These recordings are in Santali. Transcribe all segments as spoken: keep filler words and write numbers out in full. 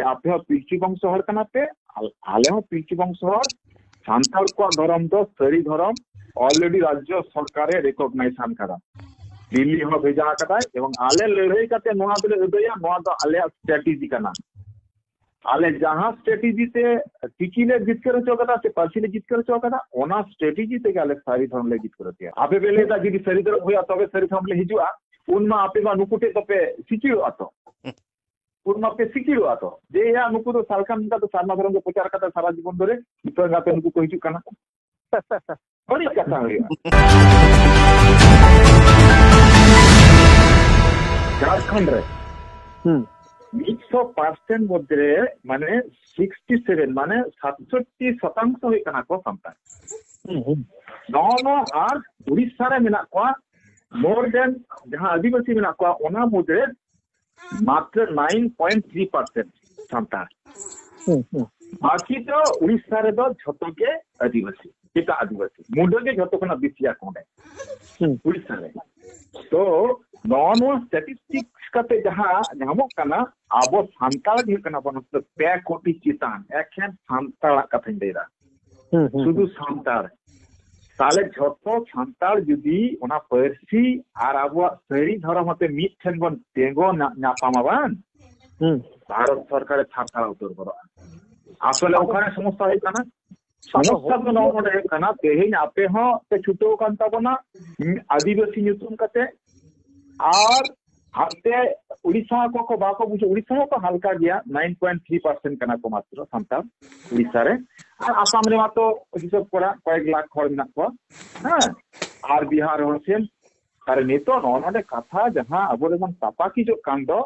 ᱟᱯᱮ ᱦᱚᱸ ᱯᱤᱞᱪᱩ ᱵᱚᱝᱥᱚ ᱦᱚᱲ ᱠᱟᱱᱟ ᱯᱮ, ᱟᱞ-, ᱟᱞᱮ ᱦᱚᱸ ᱯᱤᱞᱪᱩ ᱵᱚᱝᱥᱚ ᱦᱚᱲ᱾ ᱥᱟᱱᱛᱟᱲ ᱠᱚᱣᱟᱜ ᱫᱷᱚᱨᱚᱢ ᱫᱚ ᱥᱟᱹᱨᱤ ᱫᱷᱚᱨᱚᱢ, already ᱨᱟᱡᱽᱡᱚ ᱥᱚᱨᱠᱟᱨᱮ recognize ᱟᱠᱟᱫᱟ, ᱫᱤᱞᱞᱤ ᱦᱚᱸ ᱵᱷᱮᱡᱟ ᱟᱠᱟᱫᱟᱭ᱾ ᱮᱵᱚᱝ ᱟᱞᱮ ᱞᱟᱹᱲᱦᱟᱹᱭ ᱠᱟᱛᱮ ᱱᱚᱣᱟ ᱫᱚᱞᱮ ᱟᱹᱫᱟᱹᱭᱟ, ᱱᱚᱣᱟ ᱫᱚ ᱟᱞᱮᱭᱟᱜ strategy ᱠᱟᱱᱟ᱾ ᱟᱞᱮ ᱡᱟᱦᱟᱸ strategy ᱛᱮ ᱪᱤᱠᱤ ᱞᱮ ᱡᱤᱛᱠᱟᱹᱨ ᱦᱚᱪᱚ ᱠᱟᱫᱟ ᱥᱮ ᱯᱟᱹᱨᱥᱤ ᱞᱮ ᱡᱤᱛᱠᱟᱹᱨ ᱦᱚᱪᱚ ᱠᱟᱫᱟ, ᱚᱱᱟ strategy ᱛᱮᱜᱮ ᱟᱞᱮ ᱥᱟᱹᱨᱤ ᱫᱷᱚᱨᱚᱢ ᱞᱮ ᱡᱤᱛᱠᱟᱹᱨ ᱦᱚᱪᱚᱭᱟ᱾ ᱟᱯᱮ ᱯᱮ ᱞᱟᱹᱭᱫᱟ ᱡᱩᱫᱤ ᱥᱟᱹᱨᱤ ᱫᱷᱚᱨᱚᱢ ᱦᱩᱭᱩᱜᱼᱟ ᱛᱚᱵᱮ ᱥᱟᱹᱨᱤ ᱫᱷᱚᱨᱚᱢ ᱞᱮ ᱦᱤᱡᱩᱜᱼᱟ, ᱩᱱ ᱢᱟ ᱟᱯᱮ ᱢᱟ ᱱᱩᱠᱩ ᱴᱷᱮᱡ ᱫᱚᱯᱮ ᱥᱤᱠᱤᱲᱚᱜᱼᱟ ᱛᱚ᱾ ᱩᱱ ᱢᱟ ᱯᱮ ᱥᱤᱠᱤᱲᱚᱜᱼᱟ ᱛᱚ᱾ ᱡᱮ ᱭᱟ, ᱱᱩᱠᱩ ᱫᱚ ᱥᱟᱞᱠᱷᱟᱱ ᱞᱮᱠᱟ ᱫᱚ ᱥᱟᱨᱱᱟ ᱫᱷᱚᱨᱚᱢ ᱠᱚ ᱯᱨᱚᱪᱟᱨ ᱠᱟᱫᱟ ᱥᱟᱨᱟ ᱡᱤᱵᱚᱱ ᱫᱷᱚᱨᱮ, ᱱᱤᱛᱚᱜ ᱮᱸᱜᱟᱛᱮ ᱱᱩᱠᱩ ᱠᱚ ᱦᱤᱡᱩᱜ ᱠᱟᱱᱟ᱾ ᱵᱟᱹᱲᱤᱡ ᱠᱟᱛᱷᱟ ᱦᱩᱭᱩᱜᱼᱟ᱾ ᱡᱷᱟᱲᱠᱷᱚᱸᱰ ᱨᱮ ᱦᱩᱸ᱾ ᱢᱤᱫᱥᱚ percent ᱢᱚᱫᱽᱫᱷᱮ ᱨᱮ ᱢᱟᱱᱮ sixty seven, ᱢᱟᱱᱮ ᱥᱟᱛᱥᱚᱴᱴᱤ ᱥᱚᱛᱟᱝᱥᱚ ᱦᱩᱭᱩᱜ ᱠᱟᱱᱟ ᱠᱚ ᱥᱟᱱᱛᱟᱲ᱾ ᱦᱩᱸ, ᱦᱩᱸ᱾ ᱱᱚᱜᱼᱚ ᱱᱚᱣᱟ ᱟᱨ ᱩᱲᱤᱥᱥᱟ ᱨᱮ ᱢᱮᱱᱟᱜ ᱠᱚᱣᱟ more than ᱡᱟᱦᱟᱸ ᱟᱹᱫᱤᱵᱟᱹᱥᱤ ᱢᱮᱱᱟᱜ ᱠᱚᱣᱟ ᱚᱱᱟ ᱢᱩᱫᱽᱨᱮ ᱢᱟᱛᱨᱚ nine point three percent Santal. ᱦᱩᱸ, ᱦᱩᱸ᱾ ᱵᱟᱹᱠᱤ ᱫᱚ ᱩᱲᱤᱥᱥᱟ ᱨᱮᱫᱚ ᱡᱷᱚᱛᱚ ᱜᱮ ᱟᱹᱫᱤᱵᱟᱹᱥᱤ, ᱮᱴᱟᱜ ᱟᱹᱫᱤᱵᱟᱹᱥᱤ᱾ ᱢᱩᱰᱟᱹ ᱜᱮ ᱡᱷᱚᱛᱚ ᱠᱷᱚᱱᱟᱜ ᱵᱮᱥᱤᱭᱟ ᱠᱚ ᱚᱸᱰᱮ, ᱦᱩᱸ᱾ ᱩᱲᱤᱥᱥᱟ ᱨᱮ᱾ ᱛᱚ ᱱᱚᱜᱼᱚ ᱱᱚᱣᱟ statistics ᱠᱟᱛᱮ ᱡᱟᱦᱟᱸ ᱧᱟᱢᱚᱜ ᱠᱟᱱᱟ, ᱟᱵᱚ ᱥᱟᱱᱛᱟᱲ ᱜᱮ ᱦᱩᱭᱩᱜ ᱠᱟᱱᱟ ᱵᱚᱱ ᱯᱮ ᱠᱳᱴᱤ ᱪᱮᱛᱟᱱ, ᱮᱠᱷᱮᱱ ᱥᱟᱱᱛᱟᱲᱟᱜ ᱠᱟᱛᱷᱟᱧ ᱞᱟᱹᱭᱫᱟ᱾ ᱦᱩᱸ, ᱦᱩᱸ, ᱥᱩᱫᱷᱩ ᱦᱩᱸ᱾ ᱥᱟᱱᱛᱟᱲ᱾ ᱛᱟᱦᱞᱮ ᱡᱷᱚᱛᱚ ᱥᱟᱱᱛᱟᱲ ᱡᱩᱫᱤ ᱚᱱᱟ ᱯᱟᱹᱨᱥᱤ ᱟᱨ ᱟᱵᱚᱣᱟᱜ ᱥᱟᱹᱨᱤ ᱫᱷᱚᱨᱚᱢ ᱟᱛᱮ ᱢᱤᱫ ᱴᱷᱮᱱ ᱵᱚᱱ ᱛᱮᱸᱜᱚ ᱧᱟ-, ᱧᱟᱯᱟᱢᱟ ᱵᱟᱝ, ᱦᱩᱸ᱾ ᱵᱷᱟᱨᱚᱛ ᱥᱚᱨᱠᱟᱨᱮ ᱛᱷᱟᱨ ᱛᱷᱟᱨ ᱩᱛᱟᱹᱨ ᱜᱚᱫᱚᱜᱼᱟ᱾ ᱟᱥᱚᱞᱮ ᱚᱠᱟᱨᱮ ᱥᱚᱢᱚᱥᱥᱟ ᱦᱩᱭᱩᱜ ᱠᱟᱱᱟ? ᱥᱚᱢᱚᱥᱥᱟ ᱫᱚ ᱱᱚᱜᱼᱚ ᱱᱚᱰᱮ ᱦᱩᱭᱩᱜ ᱠᱟᱱᱟ, ᱛᱮᱦᱮᱧ ᱟᱯᱮ ᱦᱚᱸ ᱯᱮ ᱪᱷᱩᱴᱟᱹᱣ ᱟᱠᱟᱱ ᱛᱟᱵᱚᱱᱟ, ᱩᱸ, ᱟᱹᱫᱤᱵᱟᱹᱥᱤ ᱧᱩᱛᱩᱢ ᱠᱟᱛᱮ, ᱟᱨ ᱦᱟᱱᱛᱮ ᱩᱲᱤᱥᱥᱟ ᱠᱚ, ᱠᱚ ᱵᱟᱠᱚ ᱵᱩᱡᱷᱟᱹᱣ, ᱩᱲᱤᱥᱥᱟ ᱦᱚᱸᱠᱚ ᱦᱟᱞᱠᱟ ᱜᱮᱭᱟ, nine point three percent ᱠᱟᱱᱟ ᱠᱚ ᱢᱟᱛᱨᱚ ᱥᱟᱱᱛᱟᱲ ᱩᱲᱤᱥᱥᱟ ᱨᱮ᱾ ᱟᱨ ᱟᱥᱟᱢ ᱨᱮᱢᱟ ᱛᱚ ᱦᱤᱥᱟᱹᱵ ᱠᱚᱨᱟ ᱠᱚᱭᱮᱠ ᱞᱟᱠᱷ ᱦᱚᱲ ᱢᱮᱱᱟᱜ ᱠᱚᱣᱟ, ᱦᱮᱸ, ᱟᱨ ᱵᱤᱦᱟᱨ ᱦᱚᱲ ᱥᱮᱱ᱾ ᱟᱨ ᱱᱤᱛᱚᱜ ᱱᱚᱜᱼᱚ ᱱᱚᱰᱮ ᱠᱟᱛᱷᱟ ᱡᱟᱦᱟᱸ ᱟᱵᱚ ᱨᱮᱵᱚᱱ ᱛᱟᱯᱟᱠᱤᱡᱚᱜ ᱠᱟᱱ ᱫᱚ,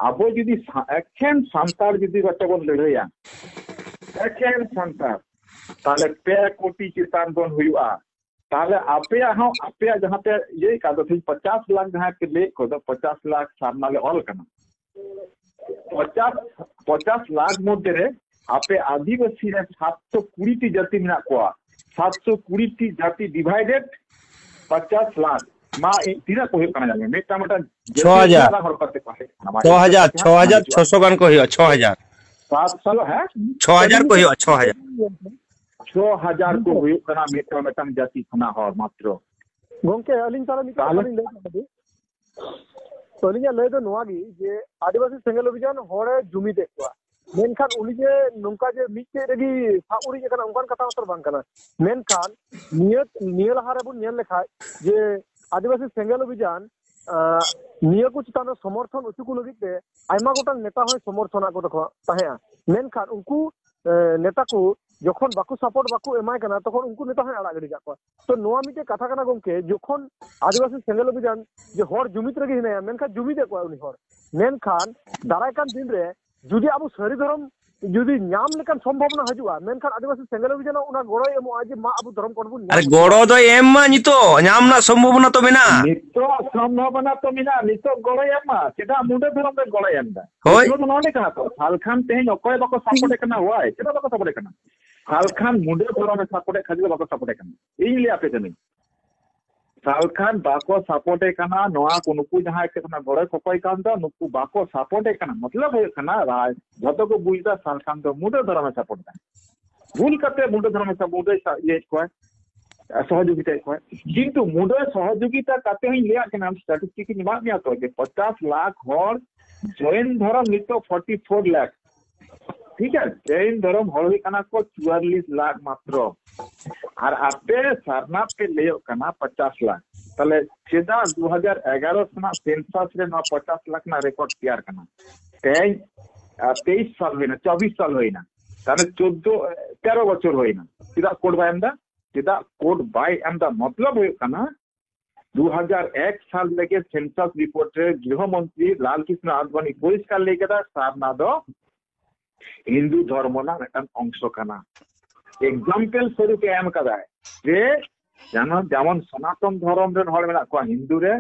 ᱟᱵᱚ ᱡᱩᱫᱤ ᱥᱟ-, ᱮᱠᱷᱮᱱ ᱥᱟᱱᱛᱟᱲ ᱡᱩᱫᱤ ᱠᱟᱛᱮ ᱵᱚᱱ ᱞᱟᱹᱲᱦᱟᱹᱭᱟ, ᱮᱠᱷᱮᱱ ᱥᱟᱱᱛᱟᱲ, ᱛᱟᱦᱞᱮ ᱯᱮ ᱠᱳᱴᱤ ᱪᱮᱛᱟᱱ ᱵᱚᱱ ᱦᱩᱭᱩᱜᱼᱟ᱾ ᱛᱟᱦᱞᱮ ᱟᱯᱮᱭᱟᱜ ᱦᱚᱸ, ᱟᱯᱮᱭᱟᱜ ᱡᱟᱦᱟᱸ ᱯᱮ ᱤᱭᱟᱹᱭ ᱠᱟᱜ ᱫᱚ, ᱛᱮᱦᱮᱧ ᱯᱚᱪᱟᱥ ᱞᱟᱠᱷ ᱡᱟᱦᱟᱸ ᱯᱮ ᱞᱟᱹᱭᱮᱫ ᱠᱚᱫᱚ, ᱯᱚᱪᱟᱥ ᱞᱟᱠᱷ ᱥᱟᱨᱱᱟ ᱞᱮ ᱚᱞ ᱠᱟᱱᱟ᱾ ᱯᱚᱪᱟᱥ, ᱯᱚᱪᱟᱥ ᱞᱟᱠᱷ ᱢᱚᱫᱽᱫᱷᱮ ᱨᱮ ᱟᱯᱮ ᱟᱹᱫᱤᱵᱟᱹᱥᱤ ᱨᱮ ᱥᱟᱛᱥᱚ ᱠᱩᱲᱤ ᱴᱤ ᱡᱟᱹᱛᱤ ᱢᱮᱱᱟᱜ ᱠᱚᱣᱟ᱾ ᱥᱟᱛᱥᱚ ᱠᱩᱲᱤ ᱴᱤ ᱡᱟᱹᱛᱤ divided ᱯᱚᱪᱟᱥ ᱞᱟᱠᱷ᱾ ᱢᱟ, ᱤ-, ᱛᱤᱱᱟᱹᱜ ᱠᱚ ᱦᱩᱭᱩᱜ ᱠᱟᱱᱟ ᱧᱮᱞ ᱢᱮ? ᱢᱤᱫᱴᱟᱝ, ᱢᱤᱫᱴᱟᱝ ᱡᱟᱹᱛᱤ ᱪᱷᱚ ᱦᱟᱡᱟᱨ᱾ ᱛᱤᱱᱟᱹᱜ ᱦᱚᱲ ᱯᱟᱥᱮ ᱠᱚ ᱦᱮᱡ ᱠᱟᱱᱟ? ᱢᱟ, ᱪᱷᱚ ᱦᱟᱡᱟᱨ, ᱪᱷᱚ ᱦᱟᱡᱟᱨ ᱪᱷᱚᱥᱚ ᱜᱟᱱ ᱠᱚ ᱦᱩᱭᱩᱜᱼᱟ, ᱪᱷᱚ ᱦᱟᱡᱟᱨ᱾ ᱥᱟᱛ ᱥᱟᱞ, ᱦᱮᱸ? ᱪᱷᱚ ᱦᱟᱡᱟᱨ ᱠᱚ ᱦᱩᱭᱩᱜᱼᱟ, ᱪᱷᱚ ᱦᱟᱡᱟᱨ᱾ ᱪᱷᱚ ᱦᱟᱡᱟᱨ ᱠᱚ ᱦᱩᱭᱩᱜ ᱠᱟᱱᱟ ᱢᱤᱫᱴᱟᱝ ᱢᱤᱫᱴᱟᱝ ᱡᱟᱹᱛᱤ ᱠᱷᱚᱱᱟᱜ ᱦᱚᱲ ᱢᱟᱛᱨᱚ᱾ ᱜᱚᱝᱠᱮ, ᱟᱹᱞᱤᱧ ᱛᱟᱦᱞᱮ ᱢᱤᱫᱴᱟᱝ ᱛᱟᱦᱞᱮ? ᱠᱟᱛᱷᱟ ᱞᱤᱧ ᱞᱟᱹᱭ ᱠᱮᱫᱟ᱾ ᱛᱚ, ᱟᱹᱞᱤᱧᱟᱜ ᱞᱟᱹᱭ ᱫᱚ ᱱᱚᱣᱟ ᱜᱮ ᱡᱮ ᱟᱹᱫᱤᱵᱟᱹᱥᱤ ᱥᱮᱸᱜᱮᱞ ᱚᱵᱷᱤᱡᱟᱱ ᱦᱚᱲᱮ ᱡᱩᱢᱤᱫᱮᱫ ᱠᱚᱣᱟ, ᱢᱮᱱᱠᱷᱟᱱ ᱩᱱᱤ ᱡᱮ ᱱᱚᱝᱠᱟ ᱡᱮ ᱢᱤᱫᱴᱮᱡ ᱨᱮᱜᱮ ᱥᱟᱵ ᱩᱨᱤᱡ ᱟᱠᱟᱱᱟ, ᱚᱱᱠᱟᱱ ᱠᱟᱛᱷᱟ ᱢᱟᱛᱚ ᱵᱟᱝ ᱠᱟᱱᱟ᱾ ᱢᱮᱱᱠᱷᱟᱱ ᱱᱤᱭᱟᱹ, ᱱᱤᱭᱟᱹ ᱞᱟᱦᱟ ᱨᱮᱵᱚᱱ ᱧᱮᱞ ᱞᱮᱠᱷᱟᱡ ᱡᱮ ᱟᱹᱫᱤᱵᱟᱹᱥᱤ ᱥᱮᱸᱜᱮᱞ ᱚᱵᱷᱤᱡᱟᱱ, ᱟᱸ, ᱱᱤᱭᱟᱹ ᱠᱚ ᱪᱮᱛᱟᱱ ᱨᱮ ᱥᱚᱢᱚᱨᱛᱷᱚᱱ ᱦᱚᱪᱚ ᱠᱚ ᱞᱟᱹᱜᱤᱫ ᱛᱮ ᱟᱭᱢᱟ ᱜᱚᱴᱟᱝ ᱱᱮᱛᱟ ᱦᱚᱸᱭ ᱥᱚᱢᱚᱨᱛᱷᱚᱱᱟᱜ ᱠᱚ ᱛᱟᱠᱚ ᱛᱟᱦᱮᱸᱜᱼᱟ᱾ ᱢᱮᱱᱠᱷᱟᱱ ᱩᱱᱠᱩ, ᱮ, ᱱᱮᱛᱟ ᱠᱚ ᱡᱚᱠᱷᱚᱱ ᱵᱟᱠᱚ support, ᱵᱟᱠᱚ ᱮᱢᱟᱭ ᱠᱟᱱᱟ, ᱛᱚᱠᱷᱚᱱ ᱩᱱᱠᱩ ᱱᱮᱛᱟ ᱦᱚᱸᱭ ᱟᱲᱟᱜ ᱜᱤᱰᱤ ᱠᱟᱜ ᱠᱚᱣᱟ᱾ ᱛᱚ, ᱱᱚᱣᱟ ᱢᱤᱫᱴᱮᱡ ᱠᱟᱛᱷᱟ ᱠᱟᱱᱟ ᱜᱚᱝᱠᱮ, ᱡᱚᱠᱷᱚᱱ ᱟᱹᱫᱤᱵᱟᱹᱥᱤ ᱥᱮᱸᱜᱮᱞ ᱚᱵᱷᱤᱡᱟᱱ ᱡᱮ ᱦᱚᱲ ᱡᱩᱢᱤᱫ ᱨᱮᱜᱮ ᱦᱮᱱᱟᱭᱟ, ᱢᱮᱱᱠᱷᱟᱱ ᱡᱩᱢᱤᱫᱮᱫ ᱠᱚᱣᱟ ᱩᱱᱤ ᱦᱚᱲ᱾ ᱢᱮᱱᱠᱷᱟᱱ ᱫᱟᱨᱟᱭ ᱠᱟᱱ ᱫᱤᱱ ᱨᱮ ᱡᱩᱫᱤ ᱟᱵᱚ ᱥᱟᱹᱨᱤ ᱫᱷᱚᱨᱚᱢ ᱡᱩᱫᱤ ᱧᱟᱢ ᱞᱮᱠᱟᱱ ᱥᱚᱢᱵᱷᱚᱵᱚᱱᱟ ᱦᱤᱡᱩᱜᱼᱟ, ᱢᱮᱱᱠᱷᱟᱱ ᱟᱹᱫᱤᱵᱟᱹᱥᱤ ᱥᱮᱸᱜᱮᱞ ᱚᱵᱷᱤᱡᱟᱱ ᱚᱱᱟ ᱜᱚᱲᱚᱭ ᱮᱢᱚᱜᱼᱟ ᱡᱮ ᱢᱟ ᱟᱵᱚ ᱫᱷᱚᱨᱚᱢ ᱠᱳᱰ ᱵᱚᱱ ᱧᱟᱢ ᱟᱨ ᱠᱮᱫᱟ᱾ ᱜᱚᱲᱚ ᱫᱚᱭ ᱮᱢ ᱢᱟ ᱱᱤᱛᱚᱜ, ᱧᱟᱢ ᱨᱮᱱᱟᱜ ᱥᱚᱢᱵᱷᱚᱵᱚᱱᱟ ᱛᱚ ᱢᱮᱱᱟᱜᱼᱟ᱾ ᱱᱤᱛᱚᱜ ᱥᱚᱢᱵᱷᱚᱵᱚᱱᱟ ᱛᱚ ᱢᱮᱱᱟᱜᱼᱟ, ᱱᱤᱛᱚᱜ ᱜᱚᱲᱚᱭ ᱮᱢ ᱢᱟ᱾ ᱪᱮᱫᱟᱜ ᱢᱩᱰᱟᱹ ᱫᱷᱚᱨᱚᱢ ᱨᱮ ᱜᱚᱲᱚᱭ ᱮᱢ ᱮᱫᱟ? ᱦᱳᱭ᱾ ᱱᱤᱛᱚᱜ ᱫᱚ ᱱᱚᱰᱮ ᱠᱟᱱᱟ ᱛᱚ, ᱥᱟᱞᱠᱷᱟᱱ ᱛᱮᱦᱮᱧ ᱚᱠᱚᱭ ᱵᱟᱠᱚ support ᱮ ᱠᱟᱱᱟ, why? ᱪᱮᱫᱟᱜ ᱵᱟᱠᱚ support ᱮ ᱠᱟᱱᱟ? ᱥᱟᱞᱠᱷᱟᱱ ᱢᱩᱰᱟᱹ ᱫᱷᱚᱨᱚᱢ ᱮ support ᱮ ᱠᱷᱟᱹᱛᱤᱨ ᱵᱟᱠᱚ support ᱮ ᱠᱟᱱᱟ᱾ ᱤᱧ ᱞᱟᱹᱭ ᱟᱯᱮ ᱠᱟᱹᱱᱟᱹᱧ, ᱥᱟᱞᱠᱷᱟᱱ ᱵᱟᱠᱚ support ᱮ ᱠᱟᱱᱟ᱾ ᱱᱚᱣᱟ ᱠᱚ ᱱᱩᱠᱩ ᱡᱟᱦᱟᱸᱭ ᱠᱚ ᱠᱷᱚᱱᱟᱜ ᱜᱚᱲᱚᱭ ᱠᱚᱠᱚᱭ ᱠᱟᱱ ᱫᱚ, ᱱᱩᱠᱩ ᱵᱟᱠᱚ support ᱮ ᱠᱟᱱᱟ᱾ ᱢᱚᱛᱞᱚᱵ ᱦᱩᱭᱩᱜ ᱠᱟᱱᱟ, ᱨᱟᱡᱽ, ᱡᱷᱚᱛᱚ ᱠᱚ ᱵᱩᱡᱽ ᱮᱫᱟ ᱥᱟᱞᱠᱷᱟᱱ ᱫᱚ ᱢᱩᱰᱟᱹ ᱫᱷᱚᱨᱚᱢ ᱮ support ᱮᱫᱟ᱾ ᱵᱷᱩᱞ ᱠᱟᱛᱮ ᱢᱩᱰᱟᱹ ᱫᱷᱚᱨᱚᱢ ᱮ support, ᱢᱩᱰᱟᱹᱭ ᱥᱟ-, ᱤᱭᱟᱹᱭᱮᱫ ᱠᱚᱣᱟ, ᱥᱚᱦᱚᱡᱳᱜᱤᱛᱟᱭᱮᱫ ᱠᱚᱣᱟ᱾ ᱠᱤᱱᱛᱩ ᱢᱩᱰᱟᱹ ᱥᱚᱦᱚᱡᱳᱜᱤᱛᱟ ᱠᱟᱛᱮ ᱦᱚᱸᱧ ᱞᱟᱹᱭᱟᱜ ᱠᱟᱱᱟ, statistic ᱤᱧ ᱮᱢᱟᱜ ᱢᱮᱭᱟ ᱛᱚ, ᱡᱮ ᱯᱚᱪᱟᱥ ᱞᱟᱠᱷ ᱦᱚᱲ ᱡᱚᱭᱱ ᱫᱷᱚᱨᱚᱢ ᱱᱤᱛᱚᱜ forty four ᱞᱟᱠᱷ, ᱴᱷᱤᱠ ᱟᱪᱷᱮ, ᱡᱚᱭᱱ ᱫᱷᱚᱨᱚᱢ ᱦᱚᱲ ᱦᱩᱭᱩᱜ ᱠᱟᱱᱟ ᱠᱚ ᱪᱩᱣᱟᱞᱞᱤᱥ ᱞᱟᱠᱷ ᱢᱟᱛᱨᱚ᱾ ᱟᱨ ᱟᱯᱮ ᱥᱟᱨᱱᱟ ᱯᱮ ᱞᱟᱹᱭᱚᱜ ᱠᱟᱱᱟ ᱯᱚᱪᱟᱥ ᱞᱟᱠᱷ᱾ ᱛᱟᱦᱞᱮ ᱪᱮᱫᱟᱜ ᱫᱩ ᱦᱟᱡᱟᱨ ᱮᱜᱟᱨᱚ ᱠᱷᱚᱱᱟᱜ census ᱨᱮ ᱱᱚᱣᱟ ᱯᱚᱪᱟᱥ ᱞᱟᱠᱷ ᱨᱮᱱᱟᱜ record ᱛᱮᱭᱟᱨ ᱠᱟᱱᱟ? ᱛᱮᱦᱮᱧ, ᱟᱨ, ᱛᱮᱭᱤᱥ ᱥᱟᱞ ᱦᱩᱭᱱᱟ, ᱪᱚᱵᱵᱤᱥ ᱥᱟᱞ ᱦᱩᱭᱱᱟ, ᱛᱟᱦᱞᱮ ᱪᱳᱫᱽᱫᱳ, ᱛᱮᱨᱚ ᱵᱚᱪᱷᱚᱨ ᱦᱩᱭᱱᱟ᱾ ᱪᱮᱫᱟᱜ ᱠᱳᱰ ᱵᱟᱭ ᱮᱢ ᱮᱫᱟ? ᱪᱮᱫᱟᱜ ᱠᱳᱰ ᱵᱟᱭ ᱮᱢ ᱮᱫᱟ? ᱢᱚᱛᱞᱚᱵ ᱦᱩᱭᱩᱜ ᱠᱟᱱᱟ, ᱫᱩ ᱦᱟᱡᱟᱨ ᱮᱠ ᱥᱟᱞ ᱨᱮᱜᱮ census report ᱨᱮ ᱜᱨᱤᱦᱚ ᱢᱚᱱᱛᱨᱤ ᱞᱟᱞ ᱠᱨᱤᱥᱱᱚ ᱟᱰᱵᱟᱱᱤ ᱯᱚᱨᱤᱥᱠᱟᱨ ᱞᱟᱹᱭ ᱠᱮᱫᱟ, ᱥᱟᱨᱱᱟ ᱫᱚ ᱦᱤᱱᱫᱩ ᱫᱷᱚᱨᱢᱚ ᱨᱮᱱᱟᱜ ᱢᱤᱫᱴᱟᱝ ᱚᱝᱥᱚ ᱠᱟᱱᱟ᱾ Example ᱥᱚᱨᱩᱯ ᱮ ᱮᱢ ᱠᱟᱫᱟᱭ ᱡᱮ ᱡᱮᱢᱚᱱ, ᱡᱮᱢᱚᱱ ᱥᱚᱱᱟᱛᱚᱱ ᱫᱷᱚᱨᱚᱢ ᱨᱮᱱ ᱦᱚᱲ ᱢᱮᱱᱟᱜ ᱠᱚᱣᱟ ᱦᱤᱱᱫᱩ ᱨᱮ,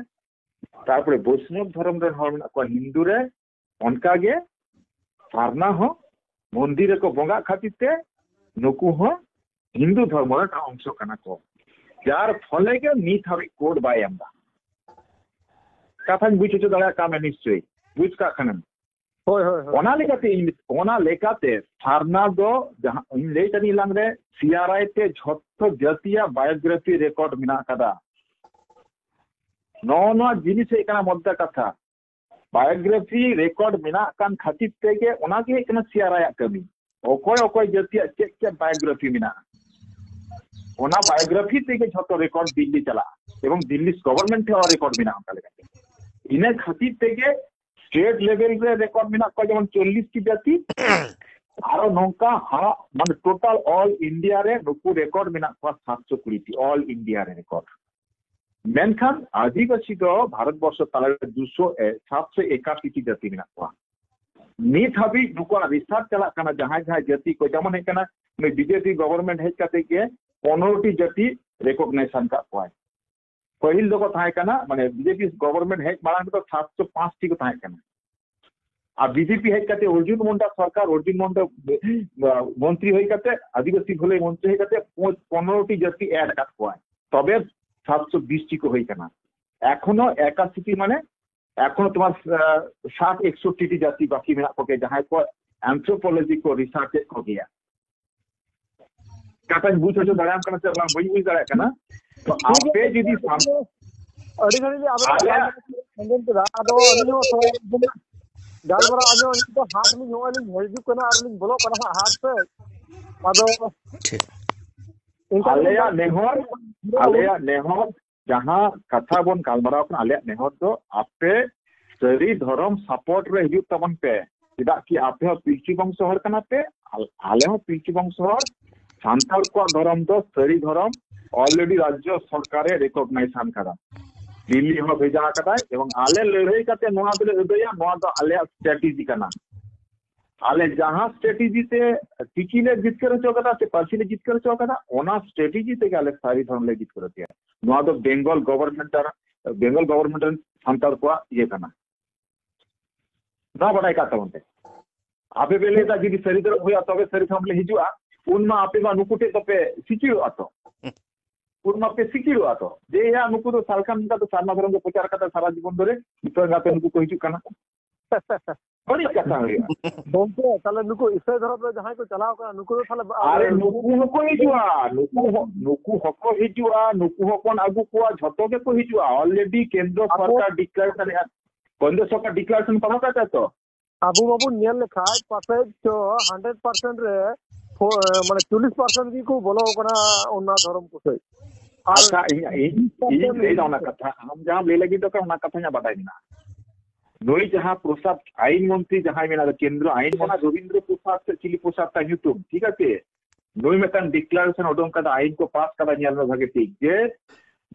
ᱛᱟᱨᱯᱚᱨᱮ ᱵᱳᱭᱥᱱᱚᱵ ᱫᱷᱚᱨᱚᱢ ᱨᱮᱱ ᱦᱚᱲ ᱢᱮᱱᱟᱜ ᱠᱚᱣᱟ ᱦᱤᱱᱫᱩ ᱨᱮ, ᱚᱱᱠᱟᱜᱮ ᱥᱟᱨᱱᱟ ᱦᱚᱸ ᱢᱚᱱᱫᱤᱨ ᱨᱮᱠᱚ ᱵᱚᱸᱜᱟᱜ ᱠᱷᱟᱹᱛᱤᱨ ᱛᱮ ᱱᱩᱠᱩ ᱦᱚᱸ ᱦᱤᱱᱫᱩ ᱫᱷᱚᱨᱢᱚ ᱨᱮᱱᱟᱜ ᱚᱝᱥᱚ ᱠᱟᱱᱟ ᱠᱚ᱾ ᱡᱟᱨ ᱯᱷᱚᱞᱮ ᱜᱮ ᱱᱤᱛ ᱦᱟᱹᱵᱤᱡ ᱠᱳᱰ ᱵᱟᱭ ᱮᱢ ᱮᱫᱟ᱾ ᱠᱟᱛᱷᱟᱧ ᱵᱩᱡᱽ ᱦᱚᱪᱚ ᱫᱟᱲᱮᱭᱟᱜ ᱠᱟᱱᱟ ᱱᱤᱥᱪᱚᱭ, ᱵᱩᱡᱽ ᱠᱟᱜ ᱠᱷᱟᱱᱮᱢ᱾ ᱦᱳᱭ, ᱦᱳᱭ, ᱦᱳᱭ᱾ ᱚᱱᱟ ᱞᱮᱠᱟᱛᱮ ᱤᱧ, ᱚᱱᱟ ᱞᱮᱠᱟᱛᱮ ᱥᱟᱨᱱᱟ ᱫᱚ ᱡᱟᱦᱟᱸ ᱤᱧ ᱞᱟᱹᱭ ᱠᱟᱹᱫᱤᱧ ᱞᱟᱝ ᱨᱮ, ᱥᱤ ᱟᱨ ᱟᱭ ᱛᱮ ᱡᱷᱚᱛᱚ ᱡᱟᱹᱛᱤᱭᱟᱜ ᱵᱟᱭᱳᱜᱨᱟᱯᱷᱤ ᱨᱮᱠᱚᱨᱰ ᱢᱮᱱᱟᱜ ᱟᱠᱟᱫᱟ᱾ ᱱᱚᱜᱼᱚ ᱱᱚᱣᱟ ᱡᱤᱱᱤᱥ ᱦᱩᱭᱩᱜ ᱠᱟᱱᱟ ᱢᱚᱫᱽᱫᱟ ᱠᱟᱛᱷᱟ᱾ ᱵᱟᱭᱳᱜᱨᱟᱯᱷᱤ ᱨᱮᱠᱚᱨᱰ ᱢᱮᱱᱟᱜ ᱠᱟᱱ ᱠᱷᱟᱹᱛᱤᱨ ᱛᱮᱜᱮ ᱚᱱᱟ ᱜᱮ ᱦᱩᱭᱩᱜ ᱠᱟᱱᱟ ᱥᱤ ᱟᱨ ᱟᱭ ᱟᱜ ᱠᱟᱹᱢᱤ᱾ ᱚᱠᱚᱭ ᱚᱠᱚᱭ ᱡᱟᱹᱛᱤᱭᱟᱜ ᱪᱮᱫ ᱪᱮᱫ ᱵᱟᱭᱳᱜᱨᱟᱯᱷᱤ ᱢᱮᱱᱟᱜᱼᱟ, ᱚᱱᱟ ᱵᱟᱭᱳᱜᱨᱟᱯᱷᱤ ᱛᱮᱜᱮ ᱡᱷᱚᱛᱚ ᱨᱮᱠᱚᱨᱰ ᱫᱤᱞᱞᱤ ᱪᱟᱞᱟᱜᱼᱟ, ᱮᱵᱚᱝ ᱫᱤᱞᱞᱤ ᱜᱚᱵᱷᱚᱨᱱᱢᱮᱱᱴ ᱴᱷᱮᱱ ᱦᱚᱸ ᱨᱮᱠᱚᱨᱰ ᱢᱮᱱᱟᱜᱼᱟ ᱚᱱᱠᱟ ᱞᱮᱠᱟᱛᱮ᱾ ᱤᱱᱟᱹ ᱠᱷᱟᱹᱛᱤᱨ ᱛᱮᱜᱮ ᱥᱴᱮᱴ ᱞᱮᱵᱮᱞ ᱨᱮ ᱨᱮᱠᱚᱨᱰ ᱢᱮᱱᱟᱜ ᱠᱚᱣᱟ ᱡᱮᱢᱚᱱ ᱪᱚᱞᱞᱤᱥ ᱴᱤ ᱡᱟᱹᱛᱤ, ᱟᱨᱚ ᱱᱚᱝᱠᱟ ᱦᱟ-, ᱢᱟᱱᱮ ᱴᱳᱴᱟᱞ ᱚᱞ ᱤᱱᱰᱤᱭᱟ ᱨᱮ ᱱᱩᱠᱩ ᱨᱮᱠᱚᱨᱰ ᱢᱮᱱᱟᱜ ᱠᱚᱣᱟ ᱥᱟᱛᱥᱚ ᱠᱩᱲᱤ ᱴᱤ, ᱚᱞ ᱤᱱᱰᱤᱭᱟ ᱨᱮ ᱨᱮᱠᱚᱨᱰ᱾ ᱢᱮᱱᱠᱷᱟᱱ ᱟᱹᱫᱤᱵᱟᱹᱥᱤ ᱫᱚ ᱵᱷᱟᱨᱚᱛ ᱵᱚᱨᱥᱚ ᱛᱟᱞᱟᱨᱮ ᱫᱩᱥᱚ, ᱮ, ᱥᱟᱛᱥᱚ ᱮᱠᱟᱥᱤ ᱴᱤ ᱡᱟᱹᱛᱤ ᱢᱮᱱᱟᱜ ᱠᱚᱣᱟ᱾ ᱱᱤᱛ ᱦᱟᱹᱵᱤᱡ ᱱᱩᱠᱩᱣᱟᱜ ᱨᱤᱥᱟᱨᱪ ᱪᱟᱞᱟᱜ ᱠᱟᱱᱟ, ᱡᱟᱦᱟᱸᱭ ᱡᱟᱦᱟᱸᱭ ᱡᱟᱹᱛᱤ ᱠᱚ, ᱡᱮᱢᱚᱱ ᱦᱩᱭᱩᱜ ᱠᱟᱱᱟ ᱱᱩᱭ ᱵᱤ ᱡᱮ ᱯᱤ ᱜᱚᱵᱷᱚᱨᱱᱢᱮᱱᱴ ᱦᱮᱡ ᱠᱟᱛᱮ ᱜᱮ ᱯᱚᱱᱨᱚ ᱴᱤ ᱡᱟᱹᱛᱤ ᱨᱮᱠᱚᱜᱱᱟᱭᱡᱮᱥᱚᱱ ᱠᱟᱜ ᱠᱚᱣᱟᱭ᱾ ᱯᱟᱹᱦᱤᱞ ᱫᱚᱠᱚ ᱛᱟᱦᱮᱸ ᱠᱟᱱᱟ, ᱢᱟᱱᱮ ᱵᱤ ᱡᱮ ᱯᱤ ᱜᱚᱵᱷᱚᱨᱱᱢᱮᱱᱴ ᱦᱮᱡ ᱢᱟᱲᱟᱝ ᱨᱮᱫᱚ ᱥᱟᱛᱥᱚ ᱯᱟᱸᱪ ᱴᱤ ᱠᱚ ᱛᱟᱦᱮᱸ ᱠᱟᱱᱟ᱾ ᱟᱨ ᱵᱤ ᱡᱮ ᱯᱤ ᱦᱮᱡ ᱠᱟᱛᱮ ᱚᱨᱡᱩᱱ ᱢᱩᱱᱰᱟ ᱥᱚᱨᱠᱟᱨ, ᱚᱨᱡᱩᱱ ᱢᱩᱱᱰᱟ, ᱟᱸ, ᱢᱚᱱᱛᱨᱤ ᱦᱩᱭ ᱠᱟᱛᱮ, ᱟᱹᱫᱤᱵᱟᱹᱥᱤ ᱵᱷᱟᱹᱞᱟᱹᱭ ᱢᱚᱱᱛᱨᱤ ᱦᱩᱭ ᱠᱟᱛᱮ ᱯᱚᱱ-, ᱯᱚᱱᱨᱚ ᱴᱤ ᱡᱟᱹᱛᱤ ᱮᱰ ᱟᱠᱟᱫ ᱠᱚᱣᱟᱭ, ᱛᱚᱵᱮ ᱥᱟᱛᱥᱚ ᱵᱤᱥ ᱴᱤ ᱠᱚ ᱦᱩᱭ ᱠᱟᱱᱟ᱾ ᱮᱠᱷᱚᱱᱳ ᱮᱠᱟᱥᱤ ᱴᱤ, ᱢᱟᱱᱮ ᱮᱠᱷᱚᱱᱳ ᱛᱳᱢᱟᱨ, ᱟᱸ, ᱥᱟᱴ ᱮᱠᱥᱚᱴᱴᱤ ᱴᱤ ᱡᱟᱹᱛᱤ ᱵᱟᱹᱠᱤ ᱢᱮᱱᱟᱜ ᱠᱚᱜᱮᱭᱟ, ᱡᱟᱦᱟᱸᱭ ᱠᱚ ᱮᱱᱛᱷᱨᱳᱯᱳᱞᱚᱡᱤ ᱠᱚ ᱨᱤᱥᱟᱨᱪ ᱮᱫ ᱠᱚᱜᱮᱭᱟ᱾ ᱠᱟᱛᱷᱟᱧ ᱵᱩᱡᱽ ᱦᱚᱪᱚ ᱫᱟᱲᱮᱭᱟᱢ ᱠᱟᱱᱟ ᱥᱮ ᱵᱟᱝ ᱵᱟᱹᱧ ᱵᱩᱡᱽ ᱫᱟᱲᱮᱭᱟᱜ ᱠᱟᱱᱟ᱾ ᱛᱚ ᱟᱯᱮ ᱡᱩᱫᱤ ᱥᱟᱱ-, ᱟᱹᱰᱤ ᱜᱷᱟᱹᱲᱤᱡ ᱞᱮ ᱟᱵᱮᱱᱟᱜ ᱟᱞᱮ ᱜᱟᱞᱢᱟᱨᱟᱣ ᱟᱸᱡᱚᱢ ᱠᱮᱫᱟ, ᱟᱫᱚ ᱟᱹᱞᱤᱧ ᱦᱚᱸ ᱛᱷᱚᱲᱟ ᱜᱟᱞᱢᱟᱨᱟᱣ ᱟᱸᱡᱚᱢ, ᱟᱹᱞᱤᱧ ᱫᱚ ᱦᱟᱴ ᱞᱤᱧ, ᱱᱚᱜᱼᱚᱭ ᱞᱤᱧ ᱦᱤᱡᱩᱜ ᱠᱟᱱᱟ ᱟᱨ ᱞᱤᱧ ᱵᱚᱞᱚᱜ ᱠᱟᱱᱟ ᱦᱟᱸᱜ ᱦᱟᱴ ᱥᱮᱫ᱾ ᱟᱫᱚ ᱴᱷᱤᱠ᱾ ᱤᱱᱠᱟ ᱟᱞᱮᱭᱟᱜ ᱜᱮ ᱱᱮᱦᱚᱨ, ᱟᱞᱮᱭᱟᱜ ᱱᱮᱦᱚᱨ, ᱡᱟᱦᱟᱸ ᱠᱟᱛᱷᱟ ᱵᱚᱱ ᱜᱟᱞᱢᱟᱨᱟᱣ ᱠᱟᱱᱟ, ᱟᱞᱮᱭᱟᱜ ᱱᱮᱦᱚᱨ ᱫᱚ ᱟᱯᱮ ᱥᱟᱹᱨᱤ ᱫᱷᱚᱨᱚᱢ ᱥᱟᱯᱳᱨᱴ ᱨᱮ ᱦᱤᱡᱩᱜ ᱛᱟᱵᱚᱱ ᱯᱮ᱾ ᱪᱮᱫᱟᱜ ᱠᱤ ᱟᱯᱮ ᱦᱚᱸ ᱯᱤᱞᱪᱩ ᱵᱚᱝᱥᱚ ᱦᱚᱲ ᱠᱟᱱᱟ ᱯᱮ, ᱟᱞ-, ᱟᱞᱮ ᱦᱚᱸ ᱯᱤᱞᱪᱩ ᱵᱚᱝᱥᱚ ᱦᱚᱲ᱾ ᱥᱟᱱᱛᱟᱲ ᱠᱚᱣᱟᱜ ᱫᱷᱚᱨᱚᱢ ᱫᱚ ᱥᱟᱹᱨᱤ ᱫᱷᱚᱨᱚᱢ, ᱚᱞᱨᱮᱰᱤ ᱨᱟᱡᱽᱡᱚ ᱥᱚᱨᱠᱟᱨᱮ ᱨᱮᱠᱚᱜᱱᱟᱭᱡᱮᱥᱚᱱ ᱠᱟᱫᱟ, ᱫᱤᱞᱞᱤ ᱦᱚᱸ ᱵᱷᱮᱡᱟ ᱟᱠᱟᱫᱟᱭ, ᱮᱵᱚᱝ ᱟᱞᱮ ᱞᱟᱹᱲᱦᱟᱹᱭ ᱠᱟᱛᱮ ᱱᱚᱣᱟ ᱫᱚᱞᱮ ᱟᱹᱫᱟᱹᱭᱟ, ᱱᱚᱣᱟ ᱫᱚ ᱟᱞᱮᱭᱟᱜ ᱥᱴᱨᱟᱴᱮᱡᱤ ᱠᱟᱱᱟ᱾ ᱟᱞᱮ ᱡᱟᱦᱟᱸ ᱥᱴᱨᱟᱴᱮᱡᱤ ᱛᱮ ᱪᱤᱠᱤ ᱞᱮ ᱡᱤᱛᱠᱟᱹᱨ ᱦᱚᱪᱚ ᱠᱟᱫᱟ ᱥᱮ ᱯᱟᱹᱨᱥᱤ ᱞᱮ ᱡᱤᱛᱠᱟᱹᱨ ᱦᱚᱪᱚ ᱠᱟᱫᱟ, ᱚᱱᱟ ᱥᱴᱨᱟᱴᱮᱡᱤ ᱛᱮᱜᱮ ᱟᱞᱮ ᱥᱟᱹᱨᱤ ᱫᱷᱚᱨᱚᱢ ᱞᱮ ᱡᱤᱛᱠᱟᱹᱨ ᱦᱚᱪᱚᱭᱟ᱾ ᱱᱚᱣᱟ ᱫᱚ ᱵᱮᱝᱜᱚᱞ ᱜᱚᱵᱷᱚᱨᱱᱢᱮᱱᱴ ᱨᱮᱱ, ᱵᱮᱝᱜᱚᱞ ᱜᱚᱵᱷᱚᱨᱱᱢᱮᱱᱴ ᱨᱮᱱ ᱥᱟᱱᱛᱟᱲ ᱠᱚᱣᱟᱜ ᱤᱭᱟᱹ ᱠᱟᱱᱟ᱾ ᱱᱚᱣᱟ ᱵᱟᱰᱟᱭ ᱠᱟᱜ ᱛᱟᱵᱚᱱ ᱯᱮ᱾ ᱟᱯᱮ ᱯᱮ ᱞᱟᱹᱭᱫᱟ ᱡᱩᱫᱤ ᱥᱟᱹᱨᱤ ᱫᱷᱚᱨᱚᱢ ᱦᱩᱭᱩᱜᱼᱟ ᱛᱚᱵᱮ ᱥᱟᱹᱨᱤ ᱫᱷᱚᱨᱚᱢ ᱞᱮ ᱦᱤᱡᱩᱜᱼᱟ, ᱩᱱ ᱢᱟ ᱟᱯᱮ ᱢᱟ ᱱᱩᱠᱩ ᱴᱷᱮᱡ ᱫᱚᱯᱮ ᱥᱤᱠᱤᱲᱚᱜᱼᱟ ᱛᱚ᱾ ᱩᱱ ᱢᱟ ᱯᱮ ᱥᱤᱠᱤᱲᱚᱜᱼᱟ ᱛᱚ᱾ ᱡᱮ ᱭᱟ ᱱᱩᱠᱩ ᱫᱚ ᱥᱟᱞᱠᱷᱟᱱ ᱞᱮᱠᱟ ᱫᱚ ᱥᱟᱨᱱᱟ ᱫᱷᱚᱨᱚᱢ ᱠᱚ ᱯᱨᱚᱪᱟᱨ ᱠᱟᱫᱟ ᱥᱟᱨᱟ ᱡᱤᱵᱚᱱ ᱫᱷᱚᱨᱮ, ᱱᱤᱛᱚᱜ ᱮᱸᱜᱟᱛᱮ ᱱᱩᱠᱩ ᱠᱚ ᱦᱤᱡᱩᱜ ᱠᱟᱱᱟ᱾ ᱵᱟᱹᱲᱤᱡ ᱠᱟᱛᱷᱟ ᱦᱩᱭᱩᱜᱼᱟ᱾ ᱜᱚᱝᱠᱮ, ᱛᱟᱦᱞᱮ ᱱᱩᱠᱩ ᱤᱥᱟᱹᱭ ᱫᱷᱚᱨᱚᱢ ᱨᱮ ᱡᱟᱦᱟᱸᱭ ᱠᱚ ᱪᱟᱞᱟᱣ ᱠᱟᱱᱟ, ᱱᱩᱠᱩ ᱫᱚ ᱛᱟᱦᱞᱮ ᱟᱨᱮ ᱱᱩᱠᱩ ᱦᱚᱸᱠᱚ ᱦᱤᱡᱩᱜᱼᱟ, ᱱᱩᱠᱩ ᱦᱚᱸ, ᱱᱩᱠᱩ ᱦᱚᱸᱠᱚ ᱦᱤᱡᱩᱜᱼᱟ, ᱱᱩᱠᱩ ᱦᱚᱸᱵᱚᱱ ᱟᱹᱜᱩ ᱠᱚᱣᱟ, ᱡᱷᱚᱛᱚ ᱜᱮᱠᱚ ᱦᱤᱡᱩᱜᱼᱟ᱾ Already ᱠᱮᱱᱫᱨᱚ ᱟᱵᱚ ᱥᱚᱨᱠᱟᱨ declaration ᱮ, ᱠᱮᱱᱫᱨᱚ ᱥᱚᱨᱠᱟᱨ declaration ᱯᱟᱲᱦᱟᱣ ᱠᱟᱜ ᱛᱟᱭ ᱛᱚ? ᱟᱵᱚ ᱵᱟᱵᱚᱱ ᱧᱮᱞ ᱞᱮᱠᱷᱟᱡ ᱯᱟᱥᱮᱡ ᱪᱚ hundred percent ᱨᱮ ᱯᱷᱳ-, ᱢᱟᱱᱮ ᱪᱚᱞᱞᱤᱥ percent ᱜᱮᱠᱚ ᱵᱚᱞᱚ ᱟᱠᱟᱱᱟ ᱚᱱᱟ ᱫᱷᱚᱨᱚᱢ ᱠᱚ ᱥᱮᱫ᱾ ᱟᱨ ᱟᱪᱪᱷᱟ, ᱤᱧ, ᱤᱧ, ᱤᱧ ᱞᱟᱹᱭ ᱫᱟ ᱚᱱᱟ ᱠᱟᱛᱷᱟ, ᱟᱢ ᱡᱟᱦᱟᱸᱢ ᱞᱟᱹᱭ ᱞᱟᱹᱜᱤᱫ ᱫᱚ ᱚᱱᱟ ᱠᱟᱛᱷᱟ ᱤᱧᱟᱹᱜ ᱵᱟᱰᱟᱭ ᱢᱮᱱᱟᱜᱼᱟ᱾ ᱱᱩᱭ ᱡᱟᱦᱟᱸ ᱯᱨᱚᱥᱟᱫ, ᱟᱭᱤᱱ ᱢᱚᱱᱛᱨᱤ ᱡᱟᱦᱟᱸᱭ ᱢᱮᱱᱟᱜ ᱫᱚ ᱠᱮᱱᱫᱨᱚ ᱟᱭᱤᱱ ᱢᱚᱱᱛᱨᱤ ᱨᱚᱵᱤᱱᱫᱨᱚ ᱯᱨᱚᱥᱟᱫ ᱥᱮ ᱪᱤᱞᱤ ᱯᱨᱚᱥᱟᱫ ᱛᱟᱭ ᱧᱩᱛᱩᱢ, ᱴᱷᱤᱠ ᱟᱪᱷᱮ? ᱱᱩᱭ ᱢᱤᱫᱴᱟᱝ declaration ᱩᱰᱩᱝ ᱠᱟᱫᱟ, ᱟᱭᱤᱱ ᱠᱚ ᱯᱟᱥ ᱠᱟᱫᱟ, ᱧᱮᱞ ᱢᱮ ᱵᱷᱟᱜᱮ ᱴᱷᱤᱠ, ᱡᱮ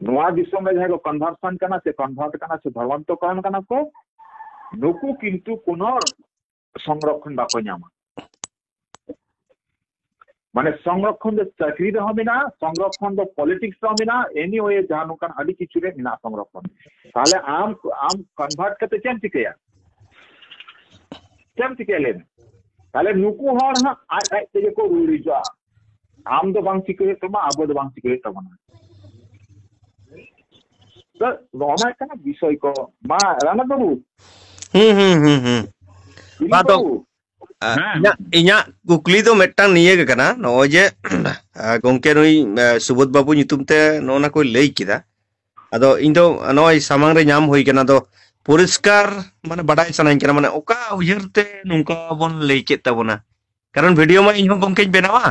ᱱᱚᱣᱟ ᱫᱤᱥᱚᱢ ᱨᱮ ᱡᱟᱦᱟᱸᱭ ᱠᱚ conversion ᱠᱟᱱᱟ ᱥᱮ convert ᱠᱟᱱᱟ ᱥᱮ ᱫᱷᱚᱨᱢᱟᱱᱛᱚᱠᱚᱨᱚᱱ ᱠᱟᱱᱟ ᱠᱚ, ᱱᱩᱠᱩ ᱠᱤᱱᱛᱩ ᱠᱳᱱᱳ ᱥᱚᱝᱨᱚᱠᱷᱚᱱ ᱵᱟᱠᱚ ᱧᱟᱢᱟ᱾ ᱢᱟᱱᱮ ᱥᱚᱝᱨᱚᱠᱷᱚᱱ ᱫᱚ ᱪᱟᱹᱠᱨᱤ ᱨᱮᱦᱚᱸ ᱢᱮᱱᱟᱜᱼᱟ, ᱥᱚᱝᱨᱚᱠᱷᱚᱱ ᱫᱚ politics ᱨᱮᱦᱚᱸ ᱢᱮᱱᱟᱜᱼᱟ, anyway ᱡᱟᱦᱟᱸ ᱱᱚᱝᱠᱟᱱ ᱟᱹᱰᱤ ᱠᱤᱪᱷᱩ ᱨᱮ ᱢᱮᱱᱟᱜᱼᱟ ᱥᱚᱝᱨᱚᱠᱷᱚᱱ᱾ ᱛᱟᱦᱞᱮ ᱟᱢ, ᱟᱢ convert ᱠᱟᱛᱮ ᱪᱮᱫ ᱮᱢ ᱪᱤᱠᱟᱹᱭᱟ? ᱪᱮᱫ ᱮᱢ ᱪᱤᱠᱟᱹᱭᱟ ᱞᱟᱹᱭ ᱢᱮ? ᱛᱟᱦᱞᱮ ᱱᱩᱠᱩ ᱦᱚᱲ ᱦᱟᱸᱜ ᱟᱡ ᱟᱡ ᱛᱮᱜᱮ ᱠᱚ ᱨᱩᱣᱟᱹᱲ ᱦᱤᱡᱩᱜᱼᱟ᱾ ᱟᱢ ᱫᱚ ᱵᱟᱝ ᱪᱤᱠᱟᱹ ᱦᱩᱭᱩᱜ ᱛᱟᱢᱟ, ᱟᱵᱚ ᱫᱚ ᱵᱟᱝ ᱪᱤᱠᱟᱹ ᱦᱩᱭᱩᱜ ᱛᱟᱵᱚᱱᱟ᱾ ᱛᱚ ᱱᱚᱣᱟ ᱢᱟ ᱦᱩᱭᱩᱜ ᱠᱟᱱᱟ ᱵᱤᱥᱚᱭ ᱠᱚ᱾ ᱢᱟ ᱨᱟᱱᱟ ᱵᱟᱹᱵᱩ, ᱦᱩᱸ ᱦᱩᱸ ᱦᱩᱸ ᱦᱩᱸ ᱫᱤᱞᱤᱯ ᱵᱟᱫᱚ ᱵᱟᱹᱵᱩ, ᱤᱧᱟᱹᱜ ᱤᱧᱟᱹᱜ ᱠᱩᱠᱞᱤ ᱫᱚ ᱢᱤᱫᱴᱟᱝ ᱱᱤᱭᱟᱹ ᱜᱮ ᱠᱟᱱᱟ, ᱱᱚᱜᱼᱚᱭ ᱡᱮ ᱜᱚᱝᱠᱮ ᱱᱩᱭ ᱥᱩᱵᱳᱫᱷ ᱵᱟᱹᱵᱩ ᱧᱩᱛᱩᱢ ᱛᱮ ᱱᱚᱜᱼᱚ ᱱᱟ ᱠᱚᱭ ᱞᱟᱹᱭ ᱠᱮᱫᱟ᱾ ᱟᱫᱚ ᱤᱧ ᱫᱚ ᱱᱚᱜᱼᱚᱭ ᱥᱟᱢᱟᱝ ᱨᱮ ᱧᱟᱢ ᱦᱩᱭ ᱠᱟᱱᱟ, ᱟᱫᱚ ᱯᱚᱨᱤᱥᱠᱟᱨ ᱢᱟᱱᱮ ᱵᱟᱰᱟᱭ ᱥᱟᱱᱟᱧ ᱠᱟᱱᱟ, ᱢᱟᱱᱮ ᱚᱠᱟ ᱩᱭᱦᱟᱹᱨ ᱛᱮ ᱱᱚᱝᱠᱟ ᱵᱚᱱ ᱞᱟᱹᱭ ᱠᱮᱫ ᱛᱟᱵᱚᱱᱟ? ᱠᱟᱨᱚᱱ ᱵᱷᱤᱰᱤᱭᱳ ᱢᱟ ᱤᱧ ᱦᱚᱸ ᱜᱚᱝᱠᱮᱧ ᱵᱮᱱᱟᱣᱟ᱾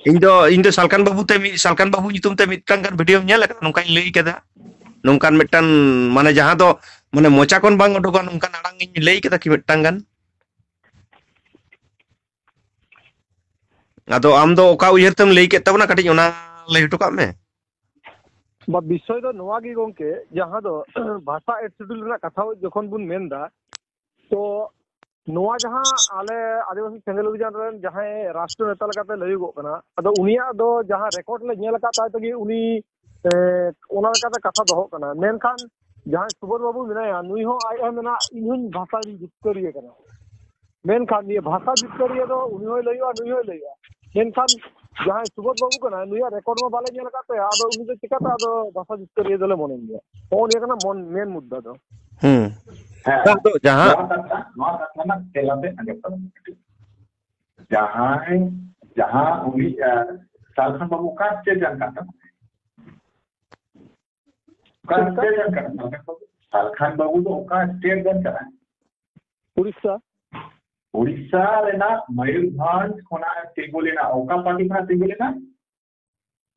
ᱤᱧ ᱫᱚ ᱤᱧ ᱫᱚ ᱥᱟᱞᱠᱟᱱ ᱵᱟᱹᱵᱩ ᱛᱮ ᱢᱤᱫ ᱥᱟᱞᱠᱟᱱ ᱵᱟᱹᱵᱩ ᱧᱩᱛᱩᱢ ᱛᱮ ᱢᱤᱫᱴᱟᱝ ᱜᱟᱱ ᱵᱷᱤᱰᱤᱭᱳᱧ ᱧᱮᱞ ᱟᱠᱟᱫᱟ, ᱱᱚᱝᱠᱟᱧ ᱞᱟᱹᱭ ᱠᱟᱫᱟ, ᱱᱚᱝᱠᱟᱱ ᱢᱤᱫᱴᱟᱝ ᱢᱟᱱᱮ ᱡᱟᱦᱟᱸ ᱫᱚ ᱢᱟᱱᱮ ᱢᱚᱪᱟ ᱠᱷᱚᱱ ᱵᱟᱝ ᱩᱰᱩᱠᱚᱜᱼᱟ, ᱱᱚᱝᱠᱟᱱ ᱟᱲᱟᱝ ᱤᱧ ᱞᱟᱹᱭ ᱠᱟᱫᱟ ᱠᱤ ᱢᱤᱫᱴᱟᱝ ᱜᱟᱱ? ᱟᱫᱚ ᱟᱢ ᱫᱚ ᱚᱠᱟ ᱩᱭᱦᱟᱹᱨ ᱛᱮᱢ ᱞᱟᱹᱭ ᱠᱮᱫ ᱛᱟᱵᱚᱱᱟ, ᱠᱟᱹᱴᱤᱡ ᱚᱱᱟ ᱞᱟᱹᱭ ᱦᱚᱴᱚ ᱠᱟᱜ ᱢᱮ᱾ ᱵᱟ, ᱵᱤᱥᱚᱭ ᱫᱚ ᱱᱚᱣᱟ ᱜᱮ ᱜᱚᱝᱠᱮ, ᱡᱟᱦᱟᱸ ᱫᱚ ᱵᱷᱟᱥᱟ ᱮᱰ ᱥᱤᱰᱩᱞ ᱨᱮᱱᱟᱜ ᱠᱟᱛᱷᱟ ᱡᱚᱠᱷᱚᱱ ᱵᱚᱱ ᱢᱮᱱ ᱫᱟ, ᱛᱚ ᱱᱚᱣᱟ ᱡᱟᱦᱟᱸ ᱟᱞᱮ ᱟᱹᱫᱤᱵᱟᱹᱥᱤ ᱥᱮᱸᱜᱮᱞ ᱚᱵᱷᱤᱡᱟᱱ ᱨᱮᱱ ᱡᱟᱦᱟᱸᱭ ᱨᱟᱥᱴᱨᱤᱭᱚ ᱱᱮᱛᱟ ᱞᱮᱠᱟᱛᱮ ᱞᱟᱹᱭᱚᱜᱚᱜ ᱠᱟᱱᱟ, ᱟᱫᱚ ᱩᱱᱤᱭᱟᱜ ᱫᱚ ᱡᱟᱦᱟᱸ ᱨᱮᱠᱚᱨᱰ ᱞᱮ ᱧᱮᱞ ᱟᱠᱟᱫ ᱛᱟᱭ ᱛᱮᱜᱮ ᱩᱱᱤ, ᱮ, ᱚᱱᱟ ᱞᱮᱠᱟᱛᱮ ᱠᱟᱛᱷᱟ ᱫᱚᱦᱚᱜ ᱠᱟᱱᱟ᱾ ᱢᱮᱱᱠᱷᱟᱱ ᱡᱟᱦᱟᱸᱭ ᱥᱩᱵᱳᱫᱷ ᱵᱟᱹᱵᱩ ᱢᱮᱱᱟᱭᱟ, ᱱᱩᱭ ᱦᱚᱸ ᱟᱡ ᱦᱚᱸ ᱢᱮᱱᱟ, ᱤᱧ ᱦᱚᱸᱧ ᱵᱷᱟᱥᱟ ᱡᱤᱛᱠᱟᱹᱨᱤᱭᱟᱹ ᱠᱟᱱᱟ᱾ ᱢᱮᱱᱠᱷᱟᱱ ᱱᱤᱭᱟᱹ ᱵᱷᱟᱥᱟ ᱡᱤᱛᱠᱟᱹᱨᱤᱭᱟᱹ ᱫᱚ ᱩᱱᱤ ᱦᱚᱸᱭ ᱞᱟᱹᱭᱚᱜᱼᱟ, ᱱᱩᱭ ᱦᱚᱸᱭ ᱞᱟᱹᱭᱚᱜᱼᱟ᱾ ᱢᱮᱱᱠᱷᱟᱱ ᱡᱟᱦᱟᱸᱭ ᱥᱩᱵᱳᱫᱷ ᱵᱟᱹᱵᱩ ᱠᱟᱱᱟᱭ, ᱱᱩᱭᱟᱜ ᱨᱮᱠᱚᱨᱰ ᱢᱟ ᱵᱟᱞᱮ ᱧᱮᱞ ᱟᱠᱟᱫ ᱛᱟᱭᱟ, ᱟᱫᱚ ᱩᱱᱤ ᱫᱚ ᱪᱤᱠᱟᱹᱛᱮ ᱟᱫᱚ ᱵᱷᱟᱥᱟ ᱡᱤᱛᱠᱟᱹᱨᱤᱭᱟᱹ ᱫᱚᱞᱮ ᱢᱚᱱᱮ ᱜᱮᱭᱟ? ᱱᱚᱜᱼᱚ ᱱᱤᱭᱟᱹ ᱠᱟᱱᱟ ᱢᱚᱱ, ᱢᱮᱱ ᱢᱩᱫᱽᱫᱟ ᱫᱚ᱾ ᱦᱩᱸ᱾ ᱦᱮᱸ᱾ ᱵᱟᱝ, ᱛᱚ ᱡᱟᱦᱟᱸ ᱱᱚᱣᱟ ᱠᱟᱛᱷᱟ, ᱱᱚᱣᱟ ᱠᱟᱛᱷᱟ ᱨᱮᱱᱟᱜ ᱛᱮᱞᱟ ᱛᱮ ᱟᱸᱡᱚᱢ ᱛᱟᱵᱚᱱ ᱢᱮ ᱠᱟᱹᱴᱤᱡ᱾ ᱡᱟᱦᱟᱸᱭ, ᱡᱟᱦᱟᱸ ᱩᱱᱤ, ᱟᱸ, ᱥᱟᱞᱠᱷᱟᱱ ᱵᱟᱹᱵᱩ ᱚᱠᱟ state ᱨᱮᱱ ᱠᱟᱱ ᱛᱟᱵᱚᱱᱟ? ᱚᱠᱟ state ᱨᱮᱱ ᱠᱟᱱ ᱛᱟᱵᱚᱱᱟ? ᱥᱟᱞᱠᱷᱟᱱ ᱵᱟᱹᱵᱩ ᱫᱚ ᱚᱠᱟ state ᱨᱮᱱ ᱠᱟᱱᱟᱭ? ᱩᱲᱤᱥᱥᱟ᱾ ᱩᱲᱤᱥᱥᱟ ᱨᱮᱱᱟᱜ ᱢᱚᱭᱩᱨᱵᱷᱚᱸᱡᱽ ᱠᱷᱚᱱᱟᱜ ᱮ ᱛᱤᱸᱜᱩ ᱞᱮᱱᱟ᱾ ᱚᱠᱟ ᱯᱟᱨᱴᱤ ᱠᱷᱚᱱᱟᱜ ᱛᱤᱸᱜᱩ ᱞᱮᱱᱟ?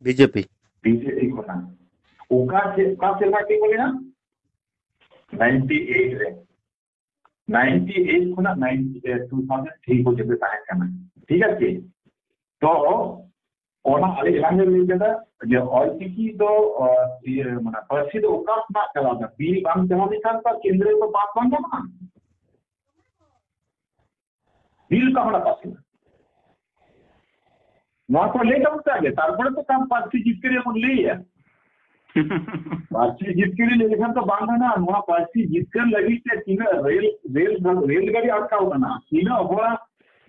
ᱵᱤᱡᱮᱯᱤ᱾ ᱵᱤᱡᱮᱯᱤ ᱠᱷᱚᱱᱟᱜ᱾ ᱚᱠᱟ ᱪᱮᱫ, ᱚᱠᱟ ᱥᱮᱨᱢᱟ ᱛᱤᱸᱜᱩ ᱞᱮᱱᱟ? ᱱᱟᱭᱤᱱᱴᱤ ᱮᱭᱤᱴ ᱨᱮ᱾ ᱱᱟᱭᱤᱱᱴᱤ ᱮᱭᱤᱴ ᱠᱷᱚᱱᱟᱜ ᱱᱟᱭᱤᱱᱴᱤ, ᱮ, ᱴᱩ ᱛᱷᱟᱣᱡᱮᱱᱰ ᱛᱷᱨᱤ ᱯᱚᱨᱡᱚᱱᱛᱚ ᱛᱟᱦᱮᱸ ᱠᱟᱱᱟ᱾ ᱴᱷᱤᱠ ᱟᱪᱷᱮ? ᱛᱚ ᱚᱱᱟ ᱟᱞᱮ ᱮᱞᱟᱝ ᱞᱮ ᱞᱟᱹᱭ ᱠᱮᱫᱟ ᱡᱮ ᱚᱞᱪᱤᱠᱤ ᱫᱚ, ᱚ, ᱤᱭᱟᱹ, ᱢᱟᱱᱮ ᱯᱟᱹᱨᱥᱤ ᱫᱚ ᱚᱠᱟ ᱠᱷᱚᱱᱟᱜ ᱪᱟᱞᱟᱣ ᱮᱱᱟ? ᱵᱤᱞ ᱵᱟᱝ ᱪᱟᱞᱟᱣ ᱞᱮᱱᱠᱷᱟᱱ ᱛᱚ ᱠᱮᱱᱫᱨᱚ ᱫᱚ ᱯᱟᱥ ᱵᱟᱝ ᱜᱟᱱᱚᱜᱼᱟ᱾ ᱵᱤᱞ ᱚᱠᱟ ᱠᱷᱚᱱᱟᱜ ᱯᱟᱥ ᱮᱱᱟ? ᱱᱚᱣᱟ ᱠᱚ ᱞᱟᱹᱭ ᱛᱟᱵᱚᱱ ᱯᱮ ᱟᱜᱮ, ᱛᱟᱨᱯᱚᱨᱮ ᱛᱚ ᱛᱟᱢ ᱯᱟᱹᱨᱥᱤ ᱡᱤᱛᱠᱟᱹᱨᱤᱭᱟᱹ ᱵᱚᱱ ᱞᱟᱹᱭᱟ᱾ ᱯᱟᱹᱨᱥᱤ ᱡᱤᱛᱠᱟᱹᱨᱤ ᱞᱟᱹᱭ ᱞᱮᱠᱷᱟᱱ ᱛᱚ ᱵᱟᱝ ᱜᱟᱱᱚᱜᱼᱟ᱾ ᱱᱚᱣᱟ ᱯᱟᱹᱨᱥᱤ ᱡᱤᱛᱠᱟᱹᱨ ᱞᱟᱹᱜᱤᱫ ᱛᱮ ᱛᱤᱱᱟᱹᱜ ᱨᱮᱞ, ᱨᱮᱞ, ᱨᱮᱞ ᱜᱟᱹᱰᱤ ᱟᱴᱠᱟᱣ ᱠᱟᱱᱟ, ᱛᱤᱱᱟᱹᱜ ᱦᱚᱲᱟᱜ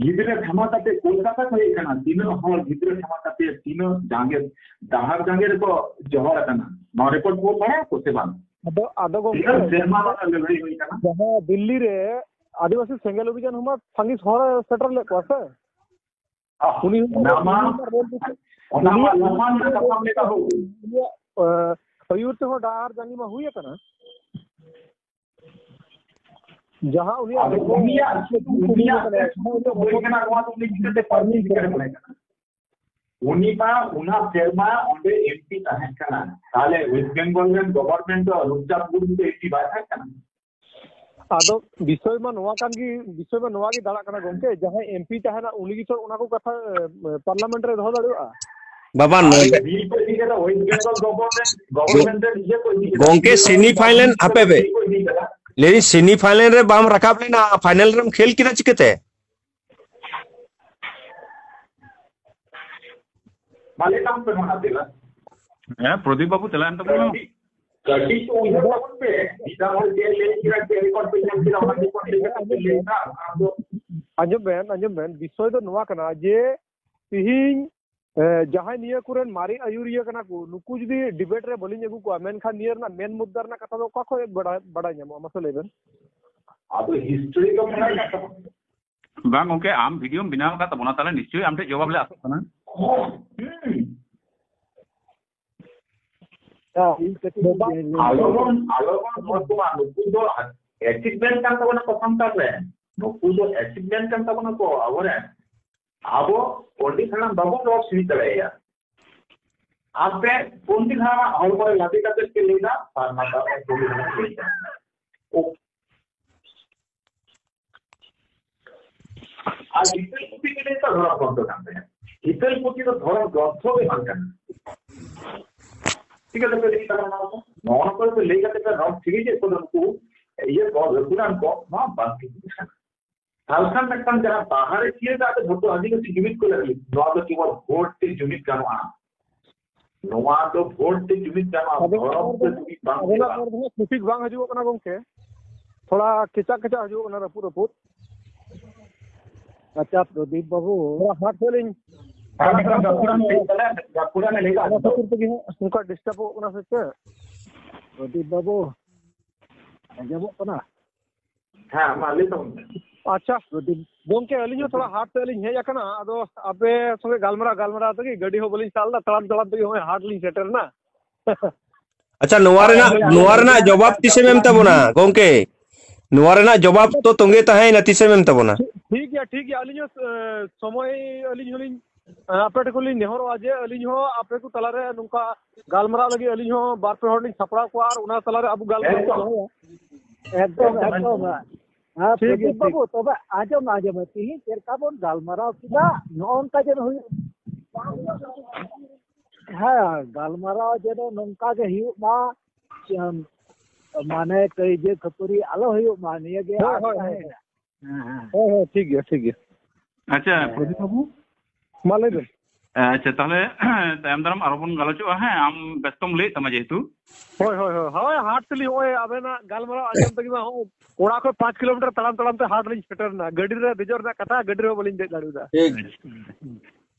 ᱜᱤᱫᱽᱨᱟᱹ ᱠᱷᱟᱢᱟ ᱠᱟᱛᱮ ᱠᱳᱞᱠᱟᱛᱟ ᱠᱚ ᱦᱮᱡ ᱠᱟᱱᱟ, ᱛᱤᱱᱟᱹᱜ ᱦᱚᱲ ᱜᱤᱫᱽᱨᱟᱹ ᱠᱷᱟᱢᱟ ᱠᱟᱛᱮ ᱛᱤᱱᱟᱹᱜ ᱡᱟᱸᱜᱮ, ᱰᱟᱦᱟᱨ ᱡᱟᱸᱜᱮ ᱨᱮᱠᱚ ᱡᱚᱦᱚᱲ ᱟᱠᱟᱱᱟ᱾ ᱱᱚᱣᱟ ᱨᱤᱯᱳᱨᱴ ᱵᱚᱱ ᱵᱟᱲᱟᱭᱟ ᱠᱚ ᱥᱮ ᱵᱟᱝ? ᱟᱫᱚ ᱟᱫᱚ ᱜᱚᱢᱠᱮ, ᱛᱤᱱᱟᱹᱜ ᱥᱮᱨᱢᱟ ᱨᱮᱱᱟᱜ ᱞᱟᱹᱲᱦᱟᱹᱭ ᱦᱩᱭ ᱠᱟᱱᱟ? ᱡᱟᱦᱟᱸ ᱫᱤᱞᱞᱤ ᱨᱮ ᱟᱹᱫᱤᱵᱟᱹᱥᱤ ᱥᱮᱸᱜᱮᱞ ᱚᱵᱷᱤᱡᱟᱱ ᱦᱚᱸᱢᱟ ᱥᱟᱸᱜᱮ ᱦᱚᱲ ᱥᱮᱴᱮᱨ ᱞᱮᱫ ᱠᱚᱣᱟ ᱥᱮ? ᱟᱦ, ᱩᱱᱤ ᱦᱚᱸ ᱚᱱᱟ ᱢᱟ, ᱩᱱᱤ ᱦᱚᱸ ᱨᱮᱞ ᱴᱤᱠᱤᱴ ᱚᱱᱟ ᱢᱟ ᱩᱱᱤᱭᱟᱜ ᱞᱟᱯᱷᱟᱝ ᱨᱮᱱᱟᱜ ᱠᱟᱛᱷᱟᱢ ᱞᱟᱹᱭ ᱫᱟ ᱦᱳ᱾ ᱩᱱᱤᱭᱟᱜ, ᱮ, ᱟᱹᱭᱩᱨ ᱛᱮᱦᱚᱸ ᱰᱟᱦᱟᱨ ᱡᱟᱸᱜᱮ ᱢᱟ ᱦᱩᱭ ᱟᱠᱟᱱᱟ᱾ ᱡᱟᱦᱟᱸ ᱩᱱᱤᱭᱟᱜ ᱟᱫᱚ ᱞᱚᱜᱚ ᱩᱱᱤᱭᱟᱜ, ᱩᱱᱤᱭᱟᱜ ᱡᱟᱦᱟᱸ ᱩᱱᱤᱭᱟᱜ ᱵᱟᱹᱭ ᱠᱟᱱᱟ, ᱱᱚᱣᱟ ᱫᱚ ᱩᱱᱤ ᱪᱤᱠᱟᱹᱛᱮ ᱯᱟᱹᱨᱥᱤ ᱡᱤᱛᱠᱟᱹᱨ ᱮ ᱢᱚᱱᱮ ᱠᱟᱱᱟ? ᱩᱱᱤ ᱢᱟ ᱚᱱᱟ ᱥᱮᱨᱢᱟ ᱚᱸᱰᱮ ᱮᱢᱯᱤ ᱛᱟᱦᱮᱸ ᱠᱟᱱᱟ᱾ ᱛᱟᱦᱞᱮ ᱳᱭᱮᱥᱴ ᱵᱮᱝᱜᱚᱞ ᱨᱮᱱ ᱜᱚᱵᱷᱚᱨᱱᱢᱮᱱᱴ ᱫᱚ ᱨᱩᱯᱪᱟᱸᱫᱽ ᱢᱩᱨᱢᱩ ᱫᱚ ᱮᱢᱯᱤ ᱵᱟᱭ ᱛᱟᱦᱮᱸ ᱠᱟᱱᱟ? ᱟᱫᱚ ᱵᱤᱥᱚᱭ ᱢᱟ ᱱᱚᱣᱟ ᱠᱟᱱ ᱜᱮ, ᱵᱤᱥᱚᱭ ᱢᱟ ᱱᱚᱣᱟ ᱜᱮ ᱫᱟᱲᱟᱜ ᱠᱟᱱᱟ ᱜᱚᱢᱠᱮ, ᱡᱟᱦᱟᱸᱭ ᱮᱢᱯᱤ ᱛᱟᱦᱮᱱᱟ ᱩᱱᱤ ᱜᱮᱛᱚ ᱚᱱᱟ ᱠᱚ ᱠᱟᱛᱷᱟ, ᱮ, ᱯᱟᱨᱞᱟᱢᱮᱱᱴ ᱨᱮ ᱫᱚᱦᱚ ᱫᱟᱲᱮᱭᱟᱜᱼᱟ᱾ ᱵᱟᱵᱟ, ᱟᱨ ᱱᱚᱰᱮ ᱵᱤᱞ ᱠᱚ ᱤᱫᱤ ᱠᱟᱫᱟ, ᱳᱭᱮᱥᱴ ᱵᱮᱝᱜᱚᱞ ᱜᱚᱵᱷᱚᱨᱱᱢᱮᱱᱴ, ᱜᱚᱵᱷᱚᱨᱱᱢᱮᱱᱴ ᱨᱮᱱ ᱤᱭᱟᱹ ᱠᱚ ᱤᱫᱤ ᱠᱟᱫᱟ, ᱜᱚᱢᱠᱮ, ᱵᱤᱞ ᱠᱚ ᱥᱮᱢᱤ ᱤᱫᱤ ᱯᱷᱟᱭᱱᱟᱞ, ᱠᱟᱫᱟ, ᱦᱟᱯᱮ ᱵᱮ᱾ ᱵᱤᱞ ᱠᱚ ᱤᱫᱤ ᱠᱟᱫᱟ᱾ ᱞᱟᱹᱭ ᱫᱟᱹᱧ, ᱥᱮᱢᱤ ᱯᱷᱟᱭᱱᱟᱞ ᱨᱮ ᱵᱟᱢ ᱨᱟᱠᱟᱵ ᱞᱮᱱᱟ, ᱯᱷᱟᱭᱱᱟᱞ ᱨᱮᱢ ᱠᱷᱮᱞ ᱠᱮᱫᱟ ᱪᱤᱠᱟᱹᱛᱮ? ᱢᱟ ᱞᱟᱹᱭ ᱛᱟᱵᱚᱱ ᱯᱮ ᱱᱚᱣᱟ ᱛᱮᱞᱟ᱾ ᱦᱮᱸ, ᱯᱨᱚᱫᱤᱯ ᱵᱟᱹᱵᱩ, ᱛᱮᱞᱟ ᱮᱢ ᱛᱟᱵᱚᱱ ᱢᱮ᱾ ᱠᱟᱹᱴᱤᱡ, ᱠᱟᱹᱴᱤᱡ ᱪᱚ ᱩᱭᱦᱟᱹᱨ ᱛᱟᱵᱚᱱ ᱯᱮ᱾ ᱢᱤᱫ ᱫᱷᱟᱣ ᱦᱚᱲ ᱪᱮᱫ ᱮ ᱞᱟᱹᱭ ᱠᱮᱫᱟ, ᱪᱮᱫ ᱨᱮᱠᱚᱨᱰ ᱯᱮ ᱧᱟᱢ ᱠᱮᱫᱟ, ᱚᱱᱟ ᱨᱮᱠᱚᱨᱰ ᱞᱟᱹᱭ ᱠᱟᱛᱮ ᱯᱮ ᱞᱟᱹᱭ ᱫᱟ, ᱚᱱᱟ ᱫᱚ ᱟᱸᱡᱚᱢ ᱵᱮᱱ, ᱟᱸᱡᱚᱢ ᱵᱮᱱ, ᱵᱤᱥᱚᱭ ᱫᱚ ᱱᱚᱣᱟ ᱠᱟᱱᱟ ᱡᱮ ᱛᱤᱦᱤᱧ, ᱮ, ᱡᱟᱦᱟᱸᱭ ᱱᱤᱭᱟᱹ ᱠᱚᱨᱮᱱ ᱢᱟᱨᱮ ᱟᱹᱭᱩᱨᱤᱭᱟᱹ ᱠᱟᱱᱟ ᱠᱚ, ᱱᱩᱠᱩ ᱡᱩᱫᱤ ᱰᱤᱵᱮᱴ ᱨᱮ ᱵᱟᱹᱞᱤᱧ ᱟᱹᱜᱩ ᱠᱚᱣᱟ, ᱢᱮᱱᱠᱷᱟᱱ ᱱᱤᱭᱟᱹ ᱨᱮᱱᱟᱜ ᱢᱮᱱ ᱢᱩᱫᱽᱫᱟ ᱨᱮᱱᱟᱜ ᱠᱟᱛᱷᱟ ᱫᱚ ᱚᱠᱟ ᱠᱷᱚᱱ ᱵᱟᱰᱟᱭ, ᱵᱟᱰᱟᱭ ᱧᱟᱢᱚᱜᱼᱟ? ᱢᱟᱥᱮ ᱞᱟᱹᱭ ᱵᱮᱱ᱾ ᱟᱫᱚ ᱦᱤᱥᱴᱨᱤ ᱫᱚ ᱢᱮᱱᱟᱜ ᱟᱠᱟᱫ ᱛᱟᱵᱚᱱᱟ᱾ ᱵᱟᱝ ᱜᱚᱝᱠᱮ, ᱟᱢ ᱵᱷᱤᱰᱤᱭᱳᱢ ᱵᱮᱱᱟᱣ ᱟᱠᱟᱫ ᱛᱟᱵᱚᱱᱟ, ᱛᱟᱦᱞᱮ ᱱᱤᱥᱪᱳᱭ ᱟᱢ ᱴᱷᱮᱱ ᱡᱚᱵᱟᱵ ᱞᱮ ᱟᱥᱚᱜ ᱠᱟᱱᱟ᱾ ᱦᱩᱸ᱾ ᱦᱮᱸ, ᱤᱧ ᱠᱟᱹᱴᱤᱡ ᱤᱧ ᱞᱟᱹᱭ ᱟᱞᱚ ᱵᱚᱱ, ᱟᱞᱚ ᱵᱚᱱ ᱵᱚᱨᱛᱚᱢᱟᱱ, ᱱᱩᱠᱩ ᱫᱚ ᱟᱪᱤᱵᱷᱢᱮᱱᱴ ᱠᱟᱱ ᱛᱟᱵᱚᱱᱟ ᱠᱚ ᱥᱟᱱᱛᱟᱲ ᱨᱮᱱ᱾ ᱱᱩᱠᱩ ᱫᱚ ᱟᱪᱤᱵᱷᱢᱮᱱᱴ ᱠᱟᱱ ᱛᱟᱵᱚᱱᱟ ᱠᱚ ᱟᱵᱚᱨᱮᱱ᱾ ᱟᱵᱚ ᱯᱚᱱᱰᱤᱛ ᱦᱟᱲᱟᱢ ᱵᱟᱵᱚᱱ ᱨᱚᱲ ᱥᱤᱲᱤ ᱫᱟᱲᱮᱭᱟᱭᱟ᱾ ᱟᱯᱮ ᱯᱚᱱᱰᱤᱛ ᱦᱟᱲᱟᱢᱟᱜ ᱦᱚᱲᱢᱚ ᱨᱮ ᱞᱟᱫᱮ ᱠᱟᱛᱮ ᱯᱮ ᱞᱟᱹᱭᱫᱟ, ᱥᱟᱨᱱᱟ ᱫᱷᱚᱨᱚᱢ ᱯᱚᱱᱰᱤᱛ ᱦᱟᱲᱟᱢ ᱞᱟᱹᱭᱫᱟ᱾ ᱳ᱾ ᱟᱨ ᱦᱤᱛᱟᱹᱞ ᱯᱩᱛᱷᱤ ᱜᱮ ᱞᱟᱹᱭ ᱫᱟ ᱫᱷᱚᱨᱚᱢ ᱜᱨᱚᱱᱛᱷᱚ ᱠᱟᱱ ᱛᱟᱭᱟ᱾ ᱦᱤᱛᱟᱹᱞ ᱯᱩᱛᱷᱤ ᱫᱚ ᱫᱷᱚᱨᱚᱢ ᱜᱨᱚᱱᱛᱷᱚ ᱜᱮ ᱵᱟᱝ ᱠᱟᱱᱟ᱾ ᱪᱤᱠᱟᱹ ᱛᱮᱯᱮ ᱞᱟᱹᱭ ᱠᱟᱫᱟ ᱱᱚᱣᱟ ᱫᱚ? ᱱᱚᱣᱟ ᱠᱚ ᱞᱟᱹᱭ ᱠᱟᱛᱮ ᱯᱮ ᱨᱚᱲ ᱴᱷᱤᱠ ᱜᱮ ᱠᱚᱫᱚ ᱱᱩᱠᱩ ᱤᱭᱟᱹ ᱠᱚ, ᱜᱟᱹᱠᱷᱩᱲᱟᱱ ᱠᱚ, ᱱᱚᱣᱟ ᱵᱟᱝ ᱴᱷᱤᱠ ᱡᱤᱱᱤᱥ ᱠᱟᱱᱟ᱾ ᱛᱟᱦᱞᱮ ᱠᱷᱟᱱ ᱢᱤᱫᱴᱟᱝ ᱡᱟᱦᱟᱸ ᱵᱟᱦᱟ ᱨᱮ ᱪᱤᱭᱟᱹ ᱠᱟᱜ ᱛᱮ ᱡᱷᱚᱛᱚ ᱟᱹᱫᱤᱵᱟᱹᱥᱤ ᱡᱩᱢᱤᱫ ᱠᱚ ᱞᱟᱹᱜᱤᱫ, ᱱᱚᱣᱟ ᱫᱚ ᱠᱮᱵᱚᱞ ᱵᱷᱳᱴ ᱛᱮ ᱡᱩᱢᱤᱫ ᱜᱟᱱᱚᱜᱼᱟ᱾ ᱱᱚᱣᱟ ᱫᱚ ᱵᱷᱳᱴ ᱛᱮ ᱡᱩᱢᱤᱫ ᱜᱟᱱᱚᱜᱼᱟ, ᱟᱵᱮᱱᱟᱜ ᱫᱷᱚᱨᱚᱢ ᱨᱚᱲ ᱛᱮ ᱫᱚ ᱦᱟᱸᱜ, ᱡᱩᱢᱤᱫ ᱵᱟᱝ ᱟᱵᱮᱱᱟᱜ ᱦᱩᱭᱩᱜᱼᱟ᱾ ᱨᱚᱲ ᱫᱚ ᱦᱟᱸᱜ ᱥᱚᱴᱷᱤᱠ ᱵᱟᱝ ᱦᱤᱡᱩᱜᱚᱜ ᱠᱟᱱᱟ ᱜᱚᱢᱠᱮ, ᱛᱷᱚᱲᱟ ᱠᱮᱪᱟᱜ ᱠᱮᱪᱟᱜ ᱦᱤᱡᱩᱜᱚᱜ ᱠᱟᱱᱟ, ᱨᱟᱹᱯᱩᱫ ᱨᱟᱹᱯᱩᱫ᱾ ᱟᱪᱪᱷᱟ, ᱯᱨᱚᱫᱤᱯ ᱵᱟᱹᱵᱩ᱾ ᱛᱷᱚᱲᱟ ᱦᱟᱴ ᱥᱮᱫ ᱞᱤᱧ ᱦᱮᱸ, ᱢᱤᱫᱴᱟᱝ ᱜᱟᱹᱠᱷᱩᱲᱟᱱ ᱞᱟᱹᱭ ᱛᱟᱞᱮ, ᱜᱟᱹᱠᱷᱩᱲᱟᱱ ᱞᱟᱹᱭ ᱚᱱᱟ ᱠᱷᱟᱹᱛᱤᱨ ᱛᱮᱜᱮ ᱦᱟᱸᱜ ᱚᱱᱠᱟ ᱰᱤᱥᱴᱟᱵᱚᱜ ᱠᱟᱱᱟ ᱥᱮ ᱪᱮᱫ? ᱯᱨᱚᱫᱤᱯ ᱵᱟᱹᱵᱩ, ᱟᱸᱡᱚᱢᱚᱜ ᱠᱟᱱᱟ? ᱦᱮᱸ, ᱢᱟ ᱞᱟᱹᱭ ᱛᱟᱵᱚᱱ ᱢᱮ᱾ ᱟᱪᱪᱷᱟ, ᱯᱨᱚᱫᱤᱯ᱾ ᱜᱚᱢᱠᱮ, ᱟᱹᱞᱤᱧ ᱦᱚᱸ ᱛᱷᱚᱲᱟ ᱦᱟᱴ ᱥᱮᱫ ᱞᱤᱧ ᱦᱮᱡ ᱟᱠᱟᱱᱟ, ᱟᱫᱚ ᱟᱯᱮ ᱥᱚᱸᱜᱮ ᱜᱟᱞᱢᱟᱨᱟᱣ ᱜᱟᱞᱢᱟᱨᱟᱣ ᱛᱮᱜᱮ ᱜᱟᱹᱰᱤ ᱦᱚᱸ ᱵᱟᱹᱞᱤᱧ ᱥᱟᱵ ᱞᱮᱫᱟ, ᱛᱟᱲᱟᱢ ᱛᱟᱲᱟᱢ ᱛᱮᱜᱮ ᱦᱚᱸᱜᱼᱚᱭ ᱦᱟᱴ ᱞᱤᱧ ᱥᱮᱴᱮᱨ ᱮᱱᱟ᱾ ᱟᱪᱪᱷᱟ, ᱱᱚᱣᱟ ᱨᱮᱱᱟᱜ, ᱱᱚᱣᱟ ᱨᱮᱱᱟᱜ ᱡᱚᱵᱟᱵ ᱛᱤᱥᱮᱢ ᱮᱢ ᱛᱟᱵᱚᱱᱟ ᱜᱚᱢᱠᱮ? ᱱᱚᱣᱟ ᱨᱮᱱᱟᱜ ᱡᱚᱵᱟᱵ ᱛᱚ ᱛᱚᱸᱜᱮ ᱛᱟᱦᱮᱸᱭᱮᱱᱟ, ᱛᱤᱥᱮᱢ ᱮᱢ ᱛᱟᱵᱚᱱᱟ? ᱴᱷᱤᱠ ᱜᱮᱭᱟ, ᱴᱷᱤᱠ ᱜᱮᱭᱟ, ᱟᱹᱞᱤᱧ ᱦᱚᱸ, ᱮ, ᱥᱚᱢᱚᱭ ᱟᱹᱞᱤᱧ ᱦᱚᱸᱞᱤᱧ, ᱮ, ᱟᱯᱮ ᱴᱷᱮᱱ ᱠᱷᱚᱱ ᱞᱤᱧ ᱱᱮᱦᱚᱨᱚᱜᱼᱟ ᱡᱮ ᱟᱹᱞᱤᱧ ᱦᱚᱸ ᱟᱯᱮ ᱠᱚ ᱛᱟᱞᱟᱨᱮ ᱱᱚᱝᱠᱟ ᱜᱟᱞᱢᱟᱨᱟᱣ ᱞᱟᱹᱜᱤᱫ ᱟᱹᱞᱤᱧ ᱦᱚᱸ ᱵᱟᱨ ᱯᱮ ᱦᱚᱲ ᱞᱤᱧ ᱥᱟᱯᱲᱟᱣ ᱠᱚᱣᱟ ᱟᱨ ᱚᱱᱟ ᱛᱟᱞᱟᱨᱮ ᱟᱵᱚ ᱜᱟᱞᱢᱟᱨᱟᱣ ᱵᱚᱱ ᱮᱠᱫᱚᱢ᱾ ᱫᱚᱦᱚᱭᱟ᱾ ᱮᱠᱫᱚᱢ, ᱮᱠᱫᱚᱢ᱾ ᱦᱮᱸ, ᱴᱷᱤᱠ ᱜᱮᱭᱟ, ᱯᱨᱚᱫᱤᱯ ᱴᱷᱤᱠ᱾ ᱵᱟᱹᱵᱩ, ᱛᱚᱵᱮ ᱟᱸᱡᱚᱢ ᱢᱮ, ᱟᱸᱡᱚᱢ ᱢᱮ, ᱛᱤᱦᱤᱧ ᱪᱮᱫ ᱞᱮᱠᱟ ᱵᱚᱱ ᱜᱟᱞᱢᱟᱨᱟᱣ ᱠᱮᱫᱟ, ᱱᱚᱜᱼᱚ ᱱᱚᱝᱠᱟ ᱡᱮᱱᱚ ᱦᱩᱭᱩᱜ᱾ ᱦᱮᱸ, ᱜᱟᱞᱢᱟᱨᱟᱣ ᱡᱮᱱᱚ ᱱᱚᱝᱠᱟ ᱜᱮ ᱦᱩᱭᱩᱜ ᱢᱟ, ᱪᱮ-, ᱢᱟᱱᱮ ᱠᱟᱹᱭᱡᱟᱹ ᱠᱷᱟᱹᱯᱟᱹᱨᱤ ᱟᱞᱚ ᱦᱩᱭᱩᱜ ᱢᱟ, ᱱᱤᱭᱟᱹ ᱜᱮ ᱦᱳᱭ, ᱟᱥ ᱦᱳᱭ, ᱦᱳᱭ᱾ ᱛᱟᱦᱮᱸᱭᱮᱱᱟ᱾ ᱦᱮᱸ, ᱦᱮᱸ᱾ ᱦᱳᱭ, ᱦᱳᱭ, ᱴᱷᱤᱠ ᱜᱮᱭᱟ, ᱴᱷᱤᱠ ᱜᱮᱭᱟ᱾ ᱦᱮᱸ᱾ ᱯᱨᱚᱫᱤᱯ ᱵᱟᱹᱵᱩ, ᱢᱟ ᱞᱟᱹᱭ ᱵᱮᱱ᱾ ᱟᱪᱪᱷᱟ, ᱛᱟᱦᱞᱮ ᱛᱟᱭᱚᱢ ᱫᱟᱨᱟᱢ ᱟᱨᱚ ᱵᱚᱱ ᱜᱟᱞᱚᱪᱚᱜᱼᱟ᱾ ᱦᱮᱸ, ᱟᱢ ᱵᱮᱥᱛᱚᱢ ᱞᱟᱹᱭᱮᱫ ᱛᱟᱢᱟ ᱡᱮᱦᱮᱛᱩ᱾ ᱦᱳᱭ, ᱦᱳᱭ, ᱦᱳᱭ, ᱦᱳᱭ, ᱦᱟᱴ ᱛᱮᱞᱤᱧ ᱱᱚᱜᱼᱚᱭ ᱟᱵᱮᱱᱟᱜ ᱜᱟᱞᱢᱟᱨᱟᱣ ᱟᱸᱡᱚᱢ ᱛᱮᱜᱮ ᱢᱟ ᱦᱚᱸ ᱚᱲᱟᱜ ᱠᱷᱚᱱ ᱯᱟᱸᱪ ᱠᱤᱞᱳᱢᱤᱴᱟᱨ ᱛᱟᱲᱟᱢ ᱛᱟᱲᱟᱢ ᱛᱮ ᱦᱟᱴ ᱞᱤᱧ ᱥᱮᱴᱮᱨ ᱮᱱᱟ᱾ ᱜᱟᱹᱰᱤ ᱨᱮ ᱫᱮᱡᱚᱜ ᱨᱮᱱᱟᱜ ᱠᱟᱛᱷᱟ, ᱜᱟᱹᱰᱤ ᱨᱮᱦᱚᱸ ᱵᱟᱹᱞᱤᱧ ᱫᱮᱡ ᱫᱟᱲᱮᱭᱟᱫᱟ᱾ ᱴᱷᱤᱠ᱾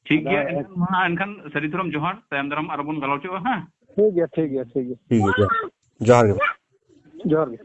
ᱴᱷᱤᱠ ᱜᱮᱭᱟ, ᱟᱫᱚ ᱮᱱᱠᱷᱟᱱ ᱢᱟ, ᱮᱱᱠᱷᱟᱱ ᱥᱟᱹᱨᱤ ᱫᱷᱚᱨᱚᱢ ᱡᱚᱦᱟᱨ, ᱛᱟᱭᱚᱢ ᱫᱟᱨᱟᱢ ᱟᱨᱚ ᱵᱚᱱ ᱜᱟᱞᱚᱪᱚᱜᱼᱟ᱾ ᱦᱮᱸ᱾ ᱴᱷᱤᱠ ᱜᱮᱭᱟ, ᱴᱷᱤᱠ ᱜᱮᱭᱟ, ᱴᱷᱤᱠ ᱜᱮᱭᱟ᱾ ᱴᱷᱤᱠ ᱜᱮᱭᱟ, ᱡᱚᱦᱟᱨ᱾ ᱡᱚᱦᱟᱨ ᱜᱮ᱾ ᱡᱚᱦᱟᱨ ᱜᱮ᱾